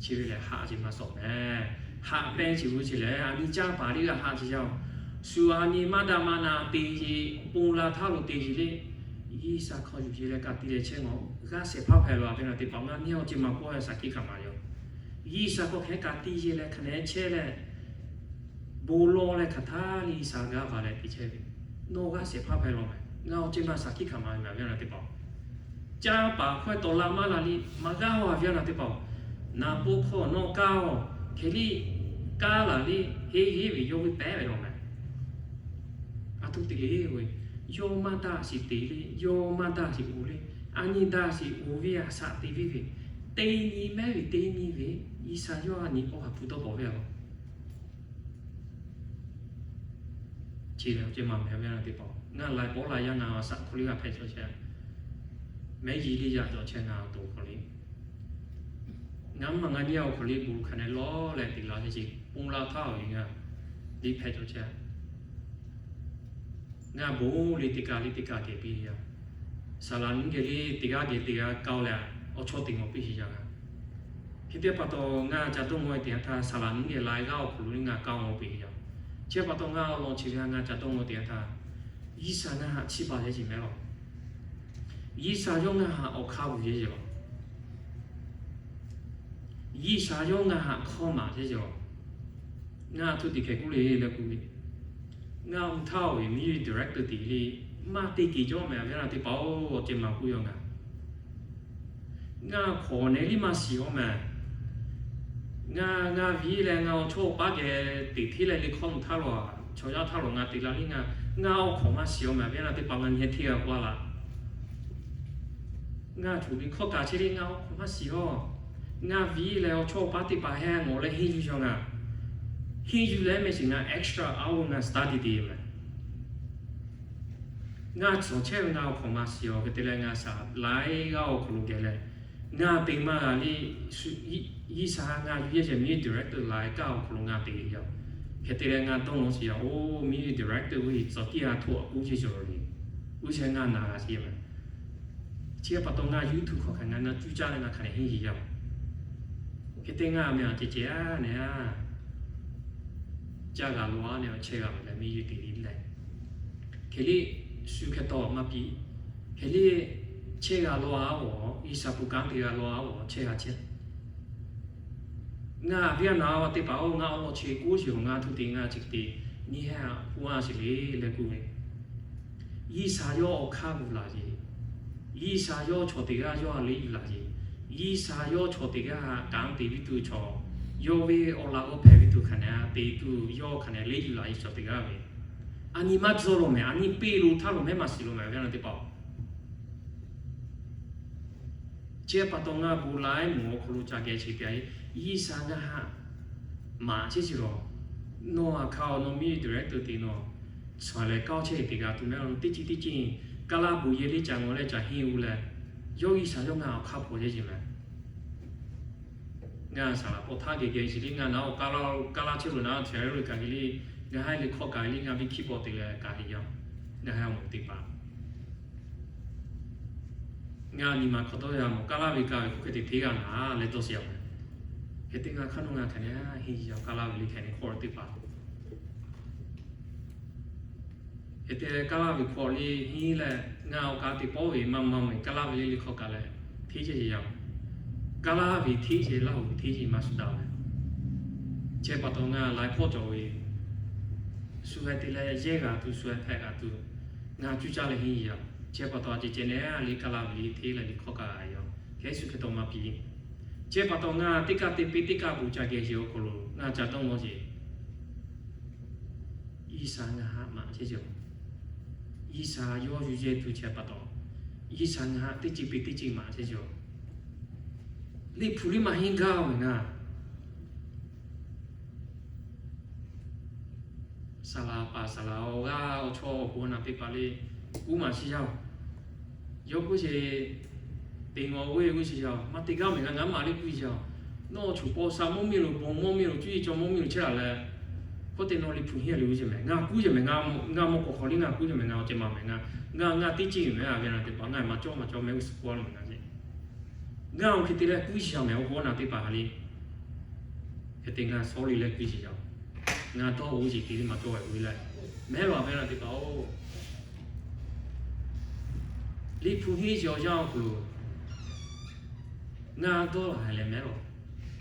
Chi ve lehˬ haꞈ ce maˇ shawˍ mehˍ. Haꞈ pehnˇ ce g'uˇ ce lehˬ a nyi caˇ paˍ teˇ g'aˇ haꞈ ce yaˇ-oˬ. Shu a nyi maˇ daꞈ maˇ na te ce, ponˬ la htaˇ lo te ce le, G'uiˬsha hk'aw yuˬ ce leh ka tiˇ leh chehˇ ngaˬ g'aˇ shehˍ hpaˇ hpehꞈ la ve a naˬ teˇ hpaˍ, ngaˬ nyi awˬ ce maˬ k'oˆ ve shaˍ hkiˆ hkanˍ maˍ yoˬ. G'uiˬsha hk'aw hk'e ka tiˇ ce leh hk'a nehˉ chehˇ leh bon lawˇ leh hk'aˬ htaˇ G'uiˬsha g'aˇ va leh te chehˇ ve, nawˬ g'aˇ shehˍ hpaˇ hpehꞈ la mehˍ. Ngaˬ awˬ ce maˬ shaˍ hkiˆ hkanˍ maˍ ve a ve a naˬ teˇ hpaˍ-oˬ. Caˇ paˍ hkawehˇ tawˍ la maˇ la le maˇ g'aˇ a ve a naˬ teˇ hpaˍ-oˬ. Naˍ poˆ hk'aw nawˬ kaˇ-oˬ, hk'e le kaˇ laˬ le, heˆ heˆ ve yawˇ ve pehˉ ve la mehˍ. A htoꞈ te le, yawˇ maˇ daꞈ shiˍ te le, yawˇ maˇ daꞈ shiˍ oˬ le, a nyi daꞈ shiˍ oˬ ve a shaꞈ te ve ve, teˇ nyi mehˉ ve teˇ nyi ve, G'uiˬsha yawˇ a nyi k'awˇ haˍ hpu dawˇ bawˬ ve a laˬ. Chi lehˬ awˬ ce maˬ mehˍ ve a naˬ teˇ hpaˍ-oˬ, ngaˬ laiˬ pawˆ la yaˇ ngaˬ a shaꞈ hk'aw le g'a hpehꞈ cawˬ chehˇ, mehˉ yiˍ le yaꞈ cawˬ chehˇ ngaˬ awˬ to hk'aw le, ngaˬ mvuhˇ maˬ ngaˬ nyi awˬ hk'aw le bon hk'a nehˉ lawˇ leh te la chehˇ ce, ponˬ la htaˇ awˬ e ngaˬ le hpehꞈ cawˬ chehˇ. Ngaˬ bon le teˇ kaˬ le teˇ kaˬ geh piˇ yaˇ, saˍ laꞈ nyiˉ geh le teˇ g'aˇ geh teˇ g'aˇ kaˇ leh awˬ chawˇ te ngawˬ piˇ sheˍ yaˇ g'a. Hk'e te pa taw ngaˬ ca dawˇ ngawˬ e teˇ yanˇ htaˇ saˍ laꞈ nyiˉ geh la g'aˇ awˬ hk'aw lo le ngaˬ kaˇ ngawˬ piˇ yaˇ. Chi pa taw ngaˬ awˬ lawn chi ve ngaˬ ca dawˇ ngawˬ teˇ yanˇ htaˇ, G'uiˬsha ngaˬ haꞈ chiˇ baˬ yehˬ ce mehˍ laˬ. G'uiˬsha yawˇ ngaˬ haꞈ awˬ hk'aˇ bvuhˬ yehˬ ce laˬ. G'uiˬsha yawˇ ngaˬ haꞈ hkawˇ maˍ yehˬ ce laˬ. Ngaˬ htu tiꞈ hkeh k'oˆ le leh k'oˆ ve, ngaˬ awˬ htaˇ-oˬ ve miˉ director tiꞈ le, maˇ te keˬ cawˇ mehˍ ve na teˇ hpaˍ-oˬ, ceh maˍ k'oˆ ve yoˬ ngaˬ. Ngaˬ hk'awꞈ nehˬ liˇ maˇ shiˍ-oˬ mehˍ. Ngaˬ, ngaˬ viˉ leh ngaˬ awˬ chawˇ awˬ paˉ geh teꞈ hteˇ leh le hkawˇ mvuh htaˇ lo, chaw yaˇ htaˇ lo ngaˬ teꞈ la liˇ ngaˬ, ngaˬ awˬ hk'awꞈ maˇ shiˍ-oˬ mehˍ ve na teˇ hpaˍ ngaˬ nyi hteˇ g'a k'oˆ laˇ. Ngaˬ htoꞈ ve hkawˇ kaꞈ chehˇ le, ngaˬ awˬ hk'awꞈ maˇ shiˍ-oˬ. Ngaˬ viˉ leh awˬ chawˇ awˬ paˉ teˇ hpaˍ heh ngawˬ leh henˇ yuˬ yaw ngaˬ. Henˇ yuˬ leh mehˆ shiˍ ngaˬ extra hour ngaˬ study te mehˍ. Ngaˬ tcuhˍ chehˇ ve ngaˬ awˬ hk'awꞈ maˇ shiˍ-oˬ. Hk'e te leh ngaˬ shaˍ laiˉ g'aˇ awˬ hk'aw lo geh leh, ngaˬ te maˇ g'a le. G'uiˬsha ngaˬ yuˬ yehˇ shehˍ miˉ director laiˉ kaˇ awˬ hk'aw lo ngaˬ te yaw. Hk'e te leh ngaˬ dawˇ lawˬ shiˍ yaw, oˇ miˉ director g'uˇ suhˍ tiˉ a htoꞈ a k'oˆ chehˇ cawˬ le. G'uˇ suhˍ ngaˬ na g'a shiˍ mehˍ. Chi pa taw ngaˬ YouTube hk'aw hk'aˬ ngaˬ na cuˇ caˇ leh ngaˬ hk'aˬ nehˬ henˇ yuˬ yaw. Hk'e te ngaˬ meh a ceh ceh a nehˬ a caˇ g'a law a nehˬ, chehˇ g'a ve leh miˉ yuˬ te le leh, hk'e le shu hk'e taw maˇ piˇ. Hk'e le chehˇ g'a law a g'awˬ, G'uiˬsha pu kanˉ te g'a law a g'awˬ chehˇ g'a chehˇ. Ngaˬ viˉ a naˍ a teˇ hpaˍ-oˬ, ngaˬ awˬ lawn chi k'oˆ shiˍ-oˬ, ngaˬ htu te ngaˬ chi hk'e te nyi hehˉ a k'oˆ a shiˍ le leh k'oˆ ve, G'uiˬsha yawˇ awˬ hk'aˇ gu laˬ ce. G'uiˬsha yawˇ chaw teˇ g'aˇ yawˇ a le yuˬ laˬ ce. G'uiˬsha yawˇ chaw teˇ g'aˇ kanˉ te viˉ tuˬ chaw, yawˇ ve awˬ laꞈ g'awˇ hpehꞈ viˉ tuˬ hk'aˬ nehˬ te tuˬ yawˇ hk'aˬ nehˬ le yuˬ laˬ ce chaw teˇ g'aˇ ve. A nyi maˇ tcuh lo mehˍ, a nyi peˆ lo htaˇ lo mehˉ maˇ shiˍ lo mehˍ ve na teˇ hpaˍ-oˬ. Chi pa taw ngaˬ bon laiˉ mvuhˬ awˬ hk'aw lo ca geh chi te a, G'uiˬsha ngaˬ haꞈ maˍ chehˇ shiˍ lawˬ. Nawˬ a hkaˇ-oˬ, nawˬ miˉ director te nawˬ, chaw leh kaoˇ chehˇ teˇ g'aˇ tuˬ mehˉ lo teˇ ceuˬ teˇ ceuˬ, kaˇ laˇ bon yehˇ le ca ngawˬ leh ca henˇ u leh, yawˇ G'uiˬsha yawˇ ngaˬ awˬ hk'aˇ hpaw yehˇ ce mehˍ. Ngaˬ saˍ laˍ pawˆ htaˇ geh geh chi le ngaˬ naˉ awˬ kaˇ laˇ, kaˇ laˇ chehˇ lo naˉ chehˇ lo kaꞈ hk'e le, ngaˬ haˉ le hkawˇ kaꞈ le ngaˬ ve hkiˇ pawˆ te leh kaꞈ hk'e yaw. Ngaˬ haˉ mawˬ teˇ hpaˍ ngaˬ nyi ma hk'awꞈ dawˇ yaˇ mawˬ kaˇ laˇ ve kaˇ ve hk'oˆ hk'e te hteˇ g'aˇ naˍ leh dawˇ shiˍ yaw mehˍ. Hk'e te ngaˬ hkaˇ nawˇ ngaˬ hk'aˬ nehˬ henˇ yaw kaˇ laˇ ve le hk'aˬ nehˬ hk'awꞈ teˇ hpaˍ. Hk'e te kaˇ laˇ ve hk'awꞈ le henˇ leh, ngaˬ awˬ kaˇ teˇ pawˆ ve maˇ maˇ mawˬ kaˇ laˇ ve le le hk'awꞈ kaꞈ leh hteˇ ceh yaw. Kaˇ laˇ ve hteˇ ceh Laˇ huˍ hteˇ ceh maˇ shuˍ daꞈ mehˍ. Chi pa taw ngaˬ laiˉ hkawˇ cawˬ ve, shu hk'e te leh yehˇ g'a tuˬ, shu hk'e hpehꞈ g'a tuˬ, ngaˬ cuˇ caˇ leh henˇ yaw. Chi pa taw ceh ceh nehˬ le kaˇ laˇ ve le hteˇ leh le hk'awꞈ kaꞈ yaw. Hk'e shu hk'e taw maˇ piˇ. Chi pa taw ngaˬ teˇ kaˇ te piˇ teˇ kaˇ bon ca geh sheˍ awˬ hk'aw lo ngaˬ ca dawˇ ngawˬ sheˍ. G'uiˬsha ngaˬ haꞈ maˍ chehˇ cawˬ. G'uiˬsha yawˇ yuˬ yehˇ tuˬ chi pa taw, G'uiˬsha ngaˬ haꞈ teˇ ceuˬ piˇ teˇ ceuˬ maˍ chehˇ cawˬ. Liꞈ hpu liˇ maˇ henˇ gaˇ ve ngaˬ saˍ laˍ paˍ saˍ laˍ awˬ g'aˇ awˬ chaw awˬ hk'aw naˬ teˇ hpaˍ le, kuˇ maˍ shiˍ yaˇ-oˬ. Yawˇ k'oˆ sheˍ, teˇ ngawˬ g'uˇ g'uˇ shiˍ yaˇ-oˬ, maˇ te gaˇ mehˍ ngaˬ ngaˬ maˇ le kuˇ shiˍ yaˇ-oˬ. Nawˬ awˬ choˬ paw sha mawˇ miˇ lo bon mawˇ miˇ lo cuˇ yiˍ cawˬ mawˇ miˇ lo chehˇ laˬ leh, hkawˇ te nawˬ Liꞈ hpu henˇ le g'uˇ shiˍ mehˍ ngaˬ kuˇ shiˍ mehˍ, ngaˬ mawˇ k'awꞈ hk'aw liˇ ngaˬ kuˇ shiˍ mehˍ, ngaˬ awˬ ceh maˍ mehˍ ngaˬ, ngaˬ ngaˬ teˇ ceuˬ mehˍ a ve naˬ teˇ hpaˍ ngaˬ maˇ cawˇ maˇ cawˇ mehˍ g'uˇ suhˍ k'oˆ a lo mehˍ ngaˬ ceh. Ngaˬ awˬ hk'e te leh kuˇ shiˍ yaˇ mehˍ awˬ hk'aw naˬ teˇ hpaˍ ha le. Hk'e te ngaˬ sawˉ le leh kuˇ shiˍ yaˇ-oˬ. Ngaˬ dawˇ g'uˇ shiˍ te le maˇ cawˇ ve k'oˆ leh, mehˍ lawˬ a ve naˬ teˇ hpaˍ-oˬ. Liꞈ hpu henˇ shiˍ awˬ yanˇ awˬ hk'aw lo ngaˬ dawˇ laˬ leh mehˍ lawˬ.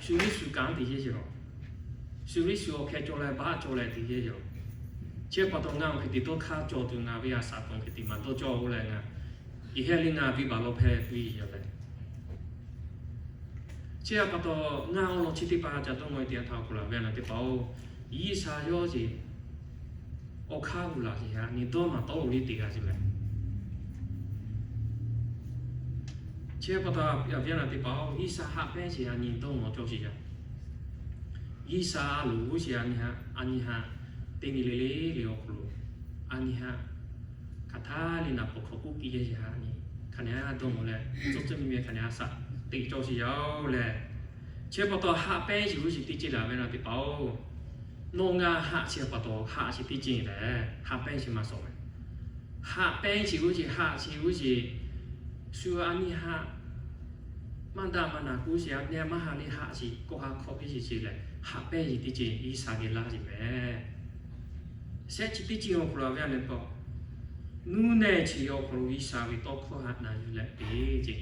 Shu liˇ shu kanˉ te yehˇ sheˍ lawˬ. Shu liˇ shu awˬ hkeh cawˬ leh baˆ cawˬ leh te yehˇ sheˍ lawˬ. Chi pa taw ngaˬ awˬ hk'e te dawˇ hk'aˇ cawˬ tuˬ ngaˬ ve a shaꞈ teꞈ awˬ hk'e te maˇ dawˇ cawˇ k'oˆ leh ngaˬ, iˉ hehˉ le ngaˬ venˇ baˬ lawˇ hpehˇ tuˬ yiˍ yaˇ leh Chi pa taw, ngaˬ awˬ lawn chi teˇ hpaˍ ca dawˇ ngawˬ e teˇ yanˇ htaˇ awˬ hk'aw lo a ve naˬ teˇ hpaˍ-oˬ, G'uiˬsha yawˇ sheˍ awˬ hk'aˇ gu laˬ sheˍ a nyi dawˇ maˍ tawˉ lo le te g'a sheˍ mehˍ. Chi pa taw, a ve naˬ teˇ hpaˍ-oˬ, G'uiˬsha haꞈ pehnˇ sheˍ a nyi dawˇ ngawˬ cawˇ sheˍ yaˇ. G'uiˬsha a loˍ g'uˇ sheˍ a nyi haꞈ, a nyi haꞈ teˇ nyi le le le awˬ hk'aw lo, a nyi haꞈ hk'aˬ htaˇ le naˍ pawˍ hk'awꞈ k'oˆ piˇ yehˇ sheˍ a nyi, hk'aˬ nehˬ a dawˇ ngawˬ leh, tcuh tcuh miˬ miˬ hk'aˬ nehˬ a shaꞈ teꞈ cawˇ sheˍ yaˇ-oˬ leh, chi pa taw haꞈ pehnˇ sheˍ g'uˇ sheˍ teˇ ceuˬ le a ve naˬ teˇ hpaˍ-oˬ, nawˬ ngaˬ haꞈ chi pa taw haꞈ sheˍ teˇ ceuˬ lehˬ, haꞈ pehnˇ sheˍ maˇ shawˍ mehˍ. Haꞈ pehnˇ sheˍ g'uˇ sheˍ, haꞈ sheˍ g'uˇ sheˍ, shu a nyi haꞈ maˇ daꞈ maˇ naˬ k'oˆ sheˍ a nyi maˇ haꞈ le haꞈ sheˍ kawˆ ha hk'awꞈ piˇ sheˍ sheˍ lehˬ, haꞈ pehnˇ sheˍ teˇ ceuˬ G'uiˬsha geh laˇ sheˍ mehˍ. Shehˆ chi teˇ ceuˬ awˬ hk'aw lo a ve a nyi pa, nuˇ nehˬ chi awˬ hk'aw lo G'uiˬsha ve tawˇ hkawˇ haꞈ na yuˬ leh te ce.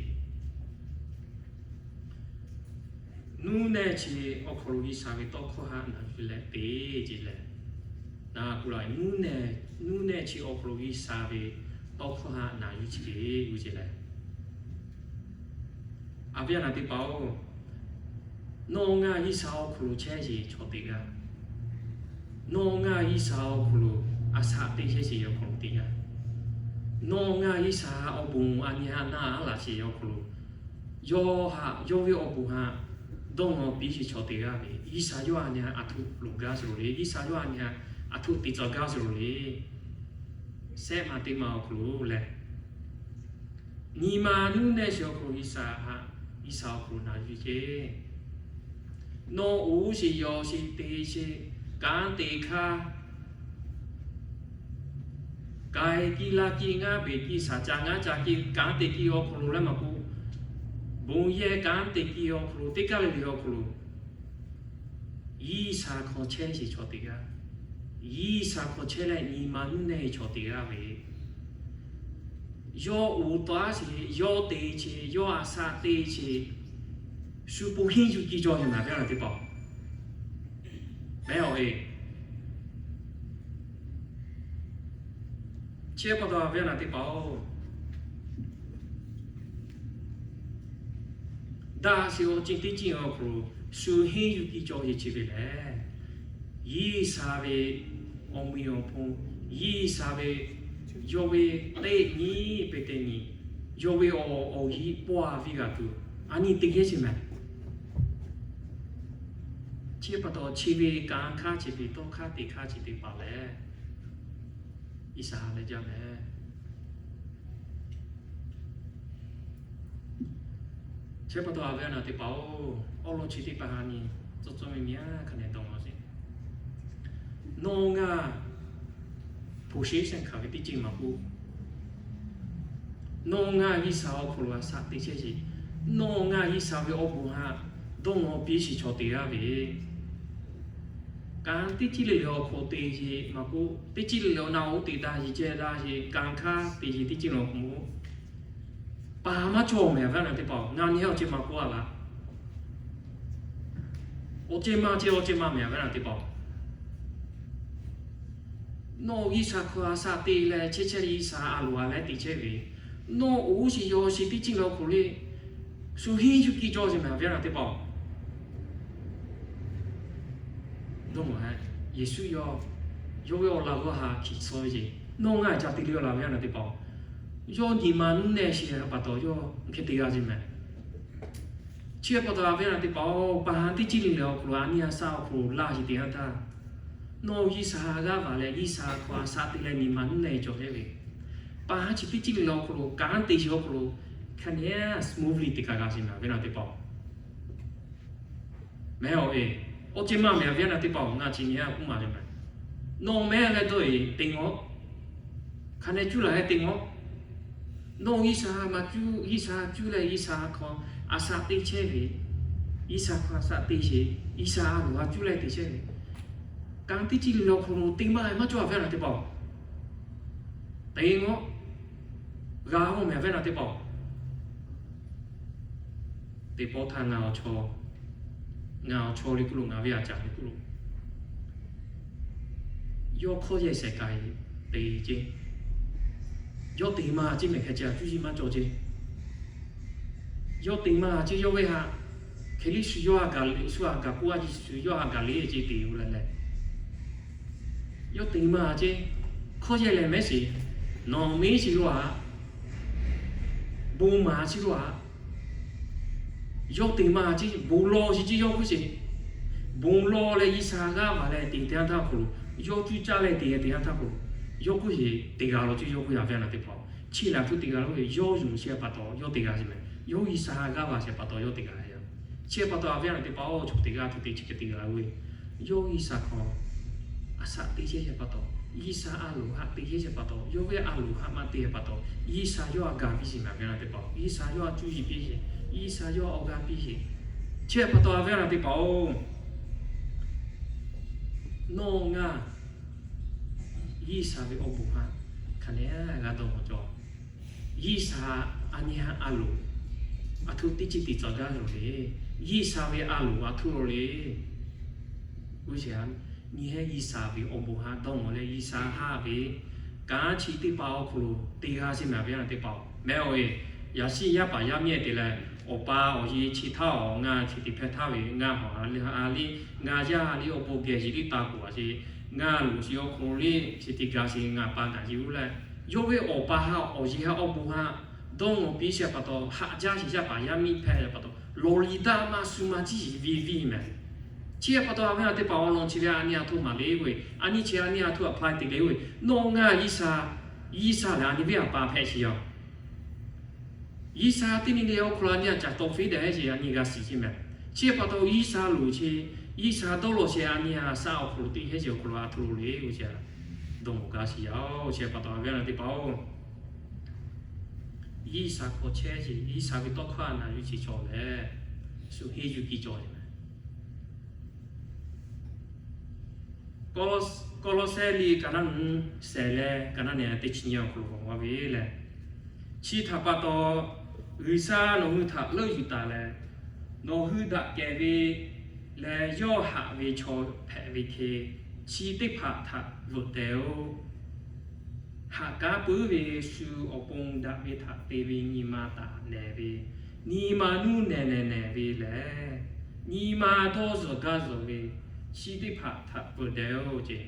Nuˇ nehˇ chi awˬ hk'aw lo G'uiˬsha ve tawˇ hkawˇ htaꞈ na yuˬ leh te ce leh, na kuˬ la, nuˇ nehˇ chi awˬ hk'aw lo G'uiˬsha ve tawˇ hkawˇ htaꞈ na yuˬ ce ve g'uˇ ce leh, a viˉ a naˍ teˇ hpaˍ-oˬ, nawˬ ngaˬ G'uiˬsha awˬ hk'aw lo chehˇ sheˍ chaw teˇ g'aˇ. Nawˬ ngaˬ G'uiˬsha awˬ hk'aw lo a shaꞈ teꞈ chehˇ sheˍ ve awˬ hk'aw lo teˇ g'aˇ. Nawˬ ngaˬ G'uiˬsha awˬ bon a nyi htaꞈ na a laꞈ sheˍ ve awˬ hk'aw lo, yawˇ htaꞈ yawˇ ve awˬ bon htaꞈ dawˇ nawˬ piˇ sheˍ chaw teˇ g'aˇ ve, G'uiˬsha yawˇ a nyi htaꞈ aˬ htoꞈ loˍ gaˇ sheˍ lo le, G'uiˬsha yawˇ a nyi htaꞈ aˬ htoꞈ te tcuh gaˇ sheˍ lo le. Sehˆ maˬ teˇ maˬ awˬ hk'aw lo lehˬ, nyi ma nuˇ nehˇ chi awˬ hk'aw lo G'uiˬsha htaꞈ, G'uiˬsha awˬ hk'aw lo na yuˬ ce. Nawˬ uˉ sheˍ, yaw sheˍ, te sheˍ, kanˉ te hkaˇ, k'ai kiˇ laˇ kiˇ ngaˉ beˬ kiˇ shaˍ ca ngaˉ ca kiˇ kanˉ te kiˇ awˬ hk'aw lo leh maˇ k'oˆ, bon yehˬ kanˉ te kiˇ awˬ hk'aw lo teˇ kaˉ le le awˬ hk'aw lo G'uiˬsha hk'aw chehˇ sheˍ chaw teˇ g'aˇ. G'uiˬsha hk'aw chehˇ leh nyi ma nuˇ nehˇ chaw teˇ g'aˇ ve, yawˇ uˉ taw sheˍ, yawˇ te sheˍ, yawˇ a shaꞈ teꞈ sheˍ, shu pon henˇ yuˬ kiˇ cawˇ sheˍ ma viˉ a naˍ teˇ hpaˍ-oˬ. Mehˉ awˬ e, chi pa taw viˉ a naˍ teˇ hpaˍ-oˬ, daꞈ sheˍ awˬ ceuˬ teˇ ceuˬ awˬ hk'aw lo shu henˇ yuˬ kiˇ cawˇ sheˍ chi ve lehˬ, G'uiˬsha ve awˬ meꞈ awˬ hponˇ, G'uiˬsha ve yawˇ ve teˇ nyi pehˬ teˇ nyi, yawˇ ve awˬ awˬ hiˆ pawˇ a viˉ g'a tuˬ a nyi teˇ geh sheˍ mehˍ. Chi pa taw chi ve kanˉ hkaˇ chi ve tawˇ hkaˇ te hkaˇ chi teˇ hpaˍ lehˬ, G'uiˬsha leh jaˇ mehˍ. Chi pa taw a viˉ a naˍ teˇ hpaˍ-oˬ, awˬ lawn chi teˇ hpaˍ ha nyi cawˇ cawˇ miˇ miˇ a hk'a nehˬ dawˇ law sheˍ. Nawˬ ngaˬ position hkanˍ ve teˇ ceuˬ maˇ k'oˆ, nawˬ ngaˬ G'uiˬsha awˬ hk'aw lo a shaꞈ teꞈ chehˇ sheˍ. Nawˬ ngaˬ G'uiˬsha ve awˬ bon htaꞈ dawˇ nawˬ piˇ sheˍ chaw teˇ g'aˇ ve, kanˉ teˇ ceuˬ le le awˬ hk'aw te sheˍ maˇ k'oˆ, teˇ ceuˬ le le awˬ na oˇ te daꞈ sheˍ ceh daꞈ sheˍ kanˉ hkaˇ te sheˍ teˇ ceuˬ le awˬ hk'aw lo, paˍ maˇ cawˬ mehˍ a viˉ a naˍ teˇ hpaˍ-oˬ. Ngaˬ nyi awˬ ceuˬ maˇ k'oˆ a laˇ. Awˬ ceuˬ maˇ ceh awˬ ceuˬ maˇ mehˍ a viˉ a naˍ teˇ hpaˍ-oˬ. Nawˬ G'uiˬsha hk'aw a shaꞈ teꞈ leh chehˇ chehˇ G'uiˬsha a loˍ a leh teꞈ chehˇ ve, nawˬ uˉ sheˍ yaw sheˍ teˇ ceuˬ le awˬ hk'aw lo le, shu henˇ yuˬ kiˇ cawˇ sheˍ mehˍ a viˉ a naˍ teˇ hpaˍ-oˬ. Dawˇ maˬ, Yeˍsuˆ yawˇ, yawˇ ve awˬ laꞈ g'awˇ ha hkiˬ tsuh ve ce. Nawˬ ngaˬ ca te le awˬ laꞈ viˉ a naˍ teˇ hpaˍ-oˬ, yawˇ nyi ma nuˇ nehˇ sheˍ pa taw yawˇ hk'e te g'a sheˍ mehˍ. Chi pa taw a viˉ a naˍ teˇ hpaˍ-oˬ, paˍ ha teˇ ceuˬ le le awˬ hk'aw lo a nyi a shaꞈ awˬ hk'aw lo laˇ sheˍ teˇ yanˇ htaˇ, nawˬ G'uiˬsha g'aˇ va leh G'uiˬsha hk'aw a shaꞈ teꞈ leh nyi ma nuˇ nehˇ cawˬ hehˉ ve, paˍ ha chi teˇ ceuˬ le le awˬ hk'aw lo kanˉ te sheˍ awˬ hk'aw lo hk'a nehˬ smoothly te kaꞈ g'a sheˍ mehˍ a viˉ a naˍ teˇ hpaˍ-oˬ. Mehˍ awˬ e, awˬ ceuˬ maˇ mehˍ a viˉ a naˍ teˇ hpaˍ-oˬ, ngaˬ chi nyi a k'oˆ maˍ ve mehˍ. Nawˬ mehˍ leh dawˇ e te ngawˬ, hk'a nehˬ cuˇ laˬ leh te ngawˬ. Nawˬ G'uiˬsha maˇ cuˇ, G'uiˬsha cuˇ leh G'uiˬsha hk'aw a shaꞈ teꞈ chehˇ ve, G'uiˬsha hk'aw a shaꞈ teꞈ sheˍ, G'uiˬsha a loˍ a cuˇ leh teꞈ chehˇ ve, kanˉ teˇ ceuˬ le le awˬ hk'aw lo te maˇ maˇ cawˇ a viˉ a naˍ teˇ hpaˍ-oˬ. Te ngawˬ, g'a oˇ mehˍ a viˉ a naˍ teˇ hpaˍ-oˬ. Teˇ pawˆ htaˇ ngaˬ awˬ chaw, ngaˬ awˬ chaw le kuˇ lo ngaˬ ve a caˍ le kuˇ lo, yawˇ hkawˇ yehˬ shehˍ k'ai te ce. Yawˇ te maˇ ce mehˍ hk'e ce a cuˇ yiˍ maˇ cawˬ ce. Yawˇ te maˇ ce yawˇ ve haꞈ, hk'e liˇ shu yawˇ a gaˬ le, shu a gaˬ k'oˆ a ce shu yawˇ a gaˬ le ce te oˬ leh leh, yawˇ te maˇ ce. Hkawˇ yehˬ lehˬ mehˉ sheˍ, nawˬ mehˉ sheˍ lo a, bon maˍ sheˍ lo a, yawˇ te maˇ ce. Bon lawˬ sheˍ ce yawˇ k'oˆ sheˍ. Bon lawˬ leh G'uiˬsha g'aˇ va leh te teˇ yanˇ htaˇ awˬ hk'aw lo, yawˇ cuˇ caˇ leh te teˇ yanˇ htaˇ awˬ hk'aw lo, yawˇ k'oˆ sheˍ te g'a lo ce yawˇ k'oˆ a viˉ a naˍ teˇ hpaˍ-oˬ. Chi laˬ tuˬ te g'a lo ve yawˇ yonˍ sheˍ pa taw yawˇ te g'a sheˍ mehˍ. Yawˇ G'uiˬsha g'aˇ va sheˍ pa taw yawˇ te g'a ve. Chi pa taw a viˉ a naˍ teˇ hpaˍ-oˬ, chaw teˇ g'aˇ tuˬ te chi hk'e te g'a lo ve, yawˇ G'uiˬsha hk'aw a shaꞈ teꞈ chehˇ sheˍ pa taw, G'uiˬsha a loˍ haꞈ teꞈ chehˇ sheˍ pa taw, yawˇ ve a loˍ haꞈ maˇ te pa taw, G'uiˬsha yawˇ a gaˬ piˇ sheˍ mehˍ a viˉ a naˍ teˇ hpaˍ-oˬ. G'uiˬsha yawˇ a cuˇ yiˍ piˇ sheˍ, G'uiˬsha yawˇ a awˬ g'aˇ piˇ sheˍ. Chi pa taw a viˉ a naˍ teˇ hpaˍ-oˬ, nawˬ ngaˬ G'uiˬsha ve awˬ bon haꞈ hk'a nehˬ g'a dawˇ mawˬ cawˬ. G'uiˬsha a nyi haꞈ a loˍ, a htoꞈ teˇ ceuˬ te tcuh gaˇ ve le. G'uiˬsha ve a loˍ a htuˇ lo le. G'uiˬsha, nyi hehˉ G'uiˬsha ve awˬ bon haꞈ dawˇ nawˬ leh G'uiˬsha haꞈ ve kanˉ chi teˇ hpaˍ awˬ hk'aw lo te g'a sheˍ mehˍ ve a teˇ hpaˍ-oˬ mehˍ-oˬ e. Yaꞈ shiˉ yaˇ paˍ yaˇ miˇ te leh, awˬ pa awˬ e chi htaˇ awˬ ngaˬ chi teꞈ hpehˇ htaˇ ve ngaˬ hawˬ a le ha a le, ngaˬ yaˇ a le awˬ bon geh yeˬ liˇ taˍ k'oˍ a sheˍ. Ngaˬ loˍ sheˍ awˬ hk'aw lo le chi teꞈ g'a sheˍ, ngaˬ pa ngaˬ yeˬ oˇ leh, yawˇ ve awˬ pa haꞈ awˬ e haꞈ awˬ bon haꞈ dawˇ nawˬ piˇ sheˍ pa taw, haꞈ jaˇ sheˍ yaˇ paˍ yaˇ miˇ hpehˇ pa taw, lawˬ liꞈ daꞈ maˇ shu ma ciˇ sheˍ ve viˇ mehˍ. Chi pa taw a ve a teˇ hpaˍ awˬ lawn chi ve a nyi a htoˆ maˍ le ve, a nyi chi a nyi a htoˆ a hpaˇ te le ve, nawˬ ngaˬ G'uiˬsha, G'uiˬsha lehˬ a nyi ve a pa hpehꞈ sheˍ yaˇ. G'uiˬsha teˇ nyi le awˬ hk'aw lo a nyi a caˍ tawˍ fiˉ dehꞈ hehˉ sheˍ a nyi g'a shiˍ sheˍ mehˍ. Chi pa taw G'uiˬsha loˍ sheˍ, G'uiˬsha dawˇ lawˬ sheˍ a nyi a shaꞈ awˬ hk'aw lo teˇ hehˉ sheˍ awˬ hk'aw lo a htoˆ lo le g'uˇ sheˍ, dawˇ mawˬ g'a shiˍ yaˇ-oˬ. Chi pa taw a ve a teˇ hpaˍ-oˬ, G'uiˬsha hk'aw chehˇ sheˍ, G'uiˬsha ve tawˇ hkawˇ a naˬ yuˬ chi chaw lehˬ, shu henˇ yuˬ kiˇ cawˬ le mehˍ. Kawˇlawˇsehˇ liꞈ ka naˉ nu sehˍ leh ka naˉ nehˬ teˇ chi nyi awˬ hk'aw lo g'a ve lehˬ, chi htaꞈ pa taw G'uiˬsha nawˬ hui htaꞈ leuˆ yuˬ taˍ leh, nawˬ hui daꞈ kehˬ ve leh yawˇ haꞈ ve chaw hpehꞈ ve hk'e, chi teˇ hpaˍ htaꞈ veuꞈ tehˬ-oˬ. Haꞈ kanˉ puiˉ ve shu awˬ pon daꞈ ve htaꞈ te ve nyi ma taˍ nehˬ ve, nyi ma nuˇ nehˬ nehˬ nehˬ ve lehˬ, nyi ma dawˇ zuhˬ gaˇ zuhˬ ve, chi teˇ hpaˍ htaꞈ veuꞈ dehˬ-oˬ ce.